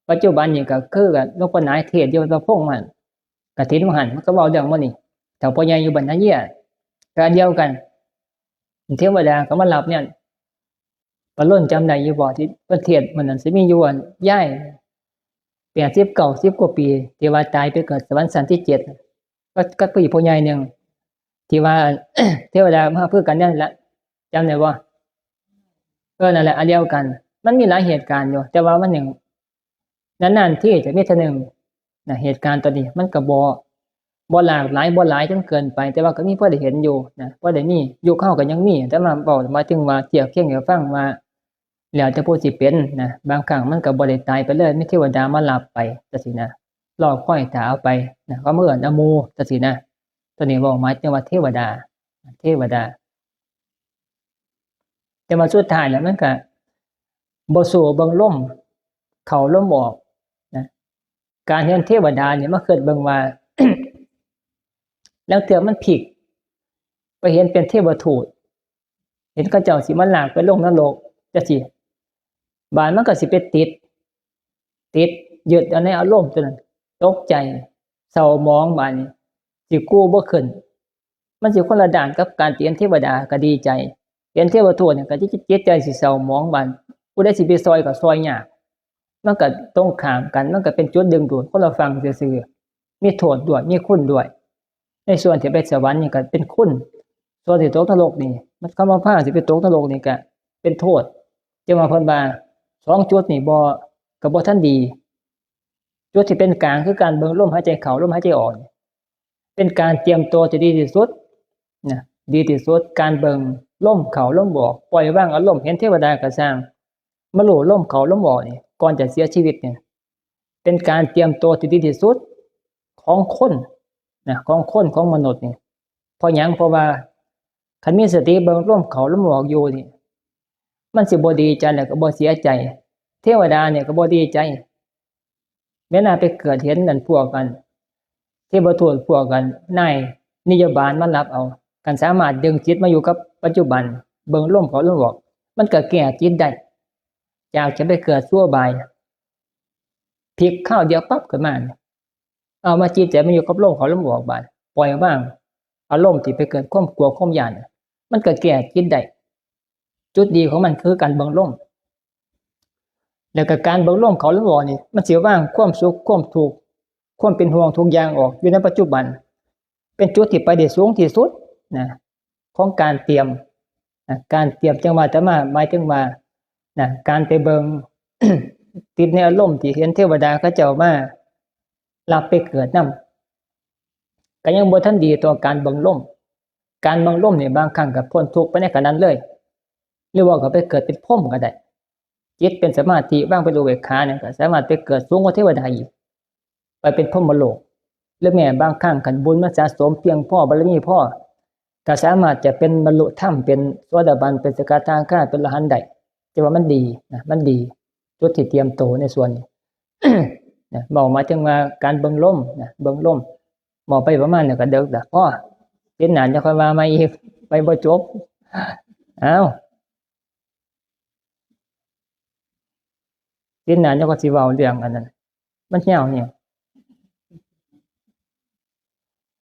ปัจจุบันนี่ก็คือกับหลวงปู่หนายเทศน์อยู่วัดพระพงษ์มัน กฐินว่าหั่น มันก็เว้าเรื่องหมู่นี้ เฒ่าพ่อใหญ่อยู่บ้านนาเยีย ก็อันเดียวกัน เทวดาก็มารับเนี่ย ปะล้นจำได้อยู่บ่ ที่เพิ่นเทศน์มื้อนั้น สิมีอยู่อันยาย แปดสิบ เก้าสิบกว่าปี ที่ว่าตายไปเกิดสวรรค์ชั้นที่เจ็ด ก็ ก็คืออีพ่อใหญ่หนึ่ง ที่ว่า เทวดามาคือกันเนี่ยแหละ จำได้บ่ เออ นั่นแหละ อันเดียวกัน มันมีหลายเหตุการณ์อยู่ แต่ว่ามันหนึ่ง นานๆทีจะมีเทื่อหนึ่งนะ เหตุการณ์ตัวนี้มันก็บ่ บ่หลากหลาย บ่หลายจนเกินไป แต่ว่าก็มีพอได้เห็นอยู่นะ พอได้มี ยุคเฮาก็ยังมี แต่ว่าเว้าหมายถึงว่าเทียบเคียงให้ฟังว่า แล้วแต่ผู้สิเป็นนะ บางครั้งมันก็บ่ได้ตายไปเลย มีเทวดามารับไปจั่งซี้นะ รอคอยท่าเอาไปนะ เขามาเอิ้นเอาหมู่จั่งซี้นะ ตัวนี้เว้าหมายถึงว่าเทวดา เทวดา แต่ว่าสุดท้ายแล้วมันก็บ่สู้เบิ่งลมเข้าลมออกนะ การเห็นเทวดาเนี่ยมาคิดเบิ่งว่า ลางเทื่อมันพลิก ไปเห็นเป็นเทวทูต ห็นเขาเจ้าสิมาลากไปลงนรกจังซี่ บาดมันก็สิไปติด ติดยึดเอาในอารมณ์ตัวนั้น ตกใจ เศร้าหมอง บาดนี้ สิกู้บ่ขึ้น มันสิคนละด้านกับการที่เห็นเทวดาก็ดีใจ เห็นเทวทูตเนี่ยก็จิต จิตใจสิเศร้าหมอง บาดผู้ใดสิไปซอยก็ซอยยาก มันก็ตรงข้ามกัน มันก็เป็นจุดดึงดูดคนละฝั่งซื่อๆ มีโทษด้วย มีคุณด้วย ในส่วนที่ไปสวรรค์นี่ก็เป็นคุณ ส่วนที่ตกนรกนี่ มันคำว่าพาสิไปตกนรกนี่ก็เป็นโทษ จั่งว่าเพิ่นว่าสองจุดนี่บ่ ก็บ่ทันดี จุดที่เป็นกลางคือการเบิ่งลมหายใจเข้า ลมหายใจออกนี่ เป็นการเตรียมตัวที่ดีที่สุดนะ ดีที่สุด การเบิ่งลมเข้าลมออก ปล่อยวางอารมณ์ เห็นเทวดาก็ซ่าง มารู้ลมเข้าลมออกนี่ ก่อนจะเสียชีวิตเนี่ย เป็นการเตรียมตัวที่ดีที่สุดของคนนะ ของคน ของมนุษย์นี่ เพราะหยัง เพราะว่าคันมีสติเบิ่งลมเข้าลมออกอยู่นี่ มันสิบ่ดีใจแล้วก็บ่เสียใจ เทวดาเนี่ยก็บ่ดีใจ เวลาไปเกิดเห็นนั่นพวกกัน เทวทูตพวกกัน นายนิยบาลมารับเอา คันสามารถดึงจิตมาอยู่กับปัจจุบัน เบิ่งลมเข้าลมออก มันก็แก้จิตได้ จากจะไปเกิดชั่วบาย พลิกคราวเดียวปั๊บขึ้นมา เอามาจิตใจมันอยู่กับลมเข้าลมออกบาด ปล่อยวางอารมณ์ที่ไปเกิดความกลัวความย้าน มันก็แก้จิตได้ จุดดีของมันคือการเบิ่งลม แล้วก็การเบิ่งลมเข้าลมออกนี่ มันสิวางความสุขความทุกข์ ความเป็นห่วงทุกอย่างออกอยู่ในปัจจุบัน เป็นจุดที่ไปได้สูงที่สุดนะ ของการเตรียมนะ การเตรียม จั่งว่าอาตมาหมายถึงว่านะ การไปเบิ่ง ติดในอารมณ์ที่เห็นเทวดาเขาเจ้ามารับไปเกิดนำ ก็ยังบ่ทันดีต่อการเบิ่งลม การเบิ่งลมนี่บางครั้งก็พ้นทุกข์ไปในขณะนั้นเลย หรือว่าก็ไปเกิดเป็นพรหมก็ได้ จิตเป็นสมาธิ วางเป็นอุเบกขาเนี่ย ก็สามารถไปเกิดสูงกว่าเทวดาอีก ไปเป็นพรหมโลก หรือแม้บางครั้งคันบุญมันสะสมเพียงพอ บารมีพอ ก็สามารถจะเป็นบรรลุธรรม เป็นโสดาบัน เป็นสกทาคา เป็นอรหันต์ได้ แต่ว่ามันดีนะ มันดี จุดที่เตรียมตัวในส่วนนี้ นะ เว้าหมายถึงว่าการเบิ่งลมนะ เบิ่งลม เว้าไปประมาณนี้ก็เดิกละ พอ เทื่อหน้าจะค่อยว่ามาอีก ไปบ่จบ อ้าว เทื่อหน้าจะค่อยสิเว้าเรื่องอันนั้น มันยาวเนี่ย